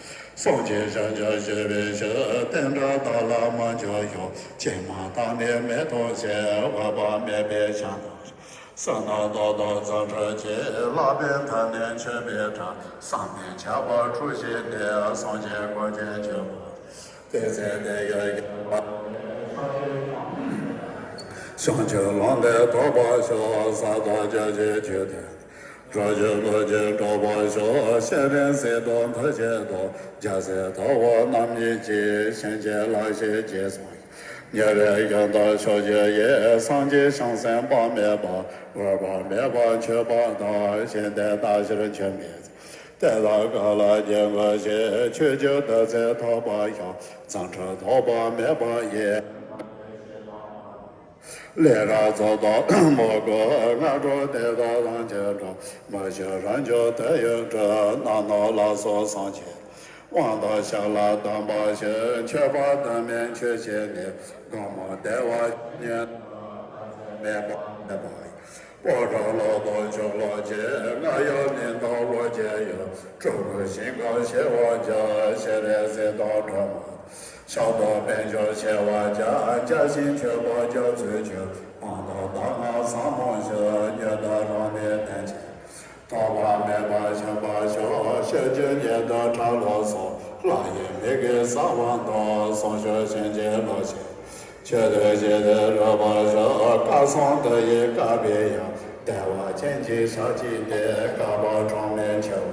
སངས་རྒྱས་ཞལ་མཇལ་ཞེས་པའི་ཕྱིར། བསྟན་དགྲ་དག་ལ་མ་འཇུག་ཤོག་ཅེས་མ་བཏང་ནས་མེ་ཏོག་བཞད། འོད་དཔག་མེད་པའི་ཞལ་མཐོང་ཤོག་བསོད་ནམས་རྡོག་རྡོག་ཙམ་སྤྲོད་ཅིག་ལག་པའི་མཐའ་ནས་མཆོད་པའི་སྒྲ། བསམ་གཏན་ཆར་པ་འཁྲུགས་བཞིན་ཏེ། སངས་རྒྱས་སྐུ་མཁྱེན་གྱུར་པ། དེ་ཚེ་དེ་ཡི་བསྐལ་པ། བྱང་ཆུབ་ལམ་དེ་ཐོབ་པར་ཤོག་ས་དང་རྒྱ་ཆེན་ཆོས་ལྡན། འགྲོ་རྒྱུ་བློ་ཆེན་འགྲོགས་པར་ཤོག་ཤེས་རིག་སྲིད་དང་མཐུ་ཆེན་དང་། རྒྱལ་སྲས་ལྟ་བུ་རྣམ་གཉིས་ཀྱིས། ཞིང་གཅིག་ལ་ཞིག་གཅིག་སོང་། ཉེ་བའི་ཡོན་ཏན་ཕྱོགས་བཅུ་ཡི། སངས་རྒྱས་བྱང་སེམས་དཔག་མེད་པ། འོད་དཔག་མེད་པ་མཆོད་པ་དང་། གཞན་དོན་བདག་ཕྱིར་མཆོད་མི་བྱེད། དེ་དག་ག་ལ་སྐྱེ་དགོས་ཤེས། ཆོས་ཀྱི་བདུད་རྩི་ཐོབ་པར་ཤོག་བརྩོན་འགྲུས་ཐོགས་པ་མེད་པ་ཡིས། ལས་རབ་རྫོགས་དང་མོས་གུས། སྔ་དྲོ་དེ་དག་ལམ་གྱི་འགྲོ། མ་ཞུ་རང་བྱུང་དོན་ཡོད་གྲུབ། རྣམ་སྣང་ལ་སོགས་སངས་རྒྱས། དབང་དང་ཞབས་ལ་གདམས་པ་ཞུ། མཆོད་པ་དུ་མས་མཆོད་བྱས་ནས། དགོངས་མོ་བདེ་བ་ཉིད་མེད་པ་མེད་པ་ཡི། སྤོག་གྲོགས་ལོག་རྟོག་ཕྱོགས་ལོག་བྱེད། རྔ་ཡབ་ནི་དང་ལོ་བརྒྱད་ཡོད། སྤྲུལ་སྐུ་ཞིང་ཁམས་ཞེས་པ་བརྒྱ། ཤེས་རིག་སྲིད་དང་སྒྲོན་མ། ཞབས་ཏོག་དཔལ་འབྱོར་ཞེས་པ་བརྒྱ། བརྒྱ་བྱིན་མཆོད་པ་རྒྱ་མཚོའི་ཆུ། དབང་དང་གདམས་ངག་ཟབ་མོ་ཞུ། ཉོན་དང་རང་ལས་བསྟན་ཅིང་། ཐོགས་པ་མེད་པར་ཞིང་པར་ཤོག་ཤེས་རྒྱུད་ཉིད་དུ་གྲགས་ལོངས་སོ། ལྷ་ཡི་མིག་གིས་གསལ་བ་མཐོང་། གསུང་ཆོས་བྱིན་གྱིས་རློབ་ཅིང་། ཆོས་སྡེ་ཞི་བདེར་རོལ་པར་ཤོག་བཀའ་གསུང་དག་ཡིག་བཀའ་པའི་ཡང་། བདེ་བ་ཅན་གྱི་ཞག་གཅིག་སྟེ། བསྐལ་པ་གྲངས་མེད་འཆི་བ།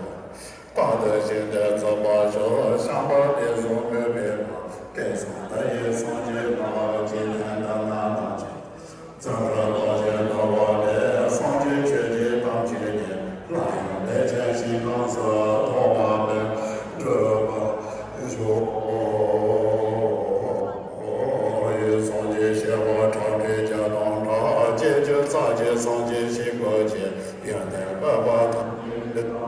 རྟག་ཏུ་ཞི་བདེར་འཚོ་བར་ཤོག་བྱམས་པ་དེ་བཟུང་མོས་པའི་བློ། བསྐལ་བཟང་བདག་ཡིད་སངས་རྒྱས་ལ། འཇིག་རྟེན་དག་ན་ཐམས་ཅད། བརྩོན་འགྲུས་རྡོ་རྗེ་ཐོབ་པ་ལས། སངས་རྒྱས་ཆོས་ཀྱི་དམ་ཆོས་ཉིད། སླར་ཡང་བདེ་ཆེན་ཞིང་ཁམས་སུ། ཐོགས་པ་མེད་པར་འགྲུབ་པར་ཤོག་ཡུལ་སངས་རྒྱས་ཞི་བ་ཁྲག་ཁྲིག་བརྒྱ་དང་འདྲ། སྐྱེ་རྒྱུད་རྩ་གཅིག་སངས་རྒྱས་ཞིག་དགོས་ཀྱི། ཡོན་ཏན་བཀོད་པ་ཐམས་ཅད་ལ།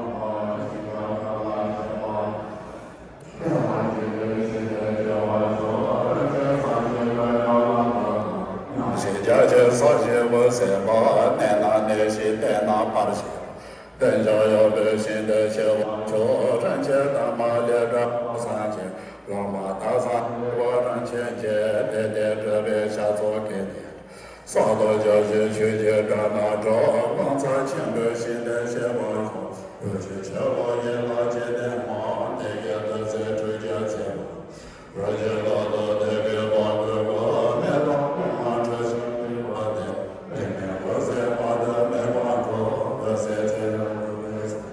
ཞེས་རྒྱ་ཆེ་ས་ཞེས་པོ་ཟེར་བ། གནས་ན་གནས་ཤིང་བལྟས་ན་འཕར་ཞིང་། བདེ་འཇགས་ཡོད་པའི་ཞིང་དུ་སྐྱེ་བར་ཤོག་རིན་ཆེན་དང་མ་ལས་གྲུབ་པ་སངས་རྒྱས། ལོ་མ་དག་ས་འབྱེད་པ་རིན་ཆེན་གྱི། དེ་དེ་གྲུབ་པའི་ཞག་ཚོགས་ཀྱི་ནི། ས་དང་རྒྱ་ཆེན་ཆོས་ཀྱི་སྒྲ་རྣམས་སྒྲོག་ངོ་མཚར་ཆེན་པོའི་ཞིང་དུ་སྐྱེ་བར་ཤོག་བུ་ཆུང་ཆེ་བ་ཡན་ལག་ཅན་དེ་མ། དེ་གའི་བདུད་རྩི་ཁྲུས་ཀྱིས་བརྩིགས་པ། རོ་བརྒྱའི་ལོ་ཏོག་དེ་གའི་བ་སྤུའི་སྒོ། མེ་ཏོག་ཕུང་ལ་ཁྲུས་ཤིང་བྲིས་པ་དེ། མིག་ནི་འོད་ཟེར་དཔག་ཏུ་མེད་པ་འཕྲོ། འོད་ཟེར་ཚེ་རབས་འགྲོ་བའི་སེམས།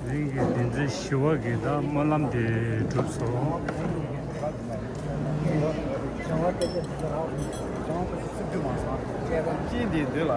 རིང་གི་བདུན་ཚན་བཞི་པ་གི་ད་སྨོན་ལམ་དེ་གྲུབ་སོང་། ཅི་འདི་འདི་ལ།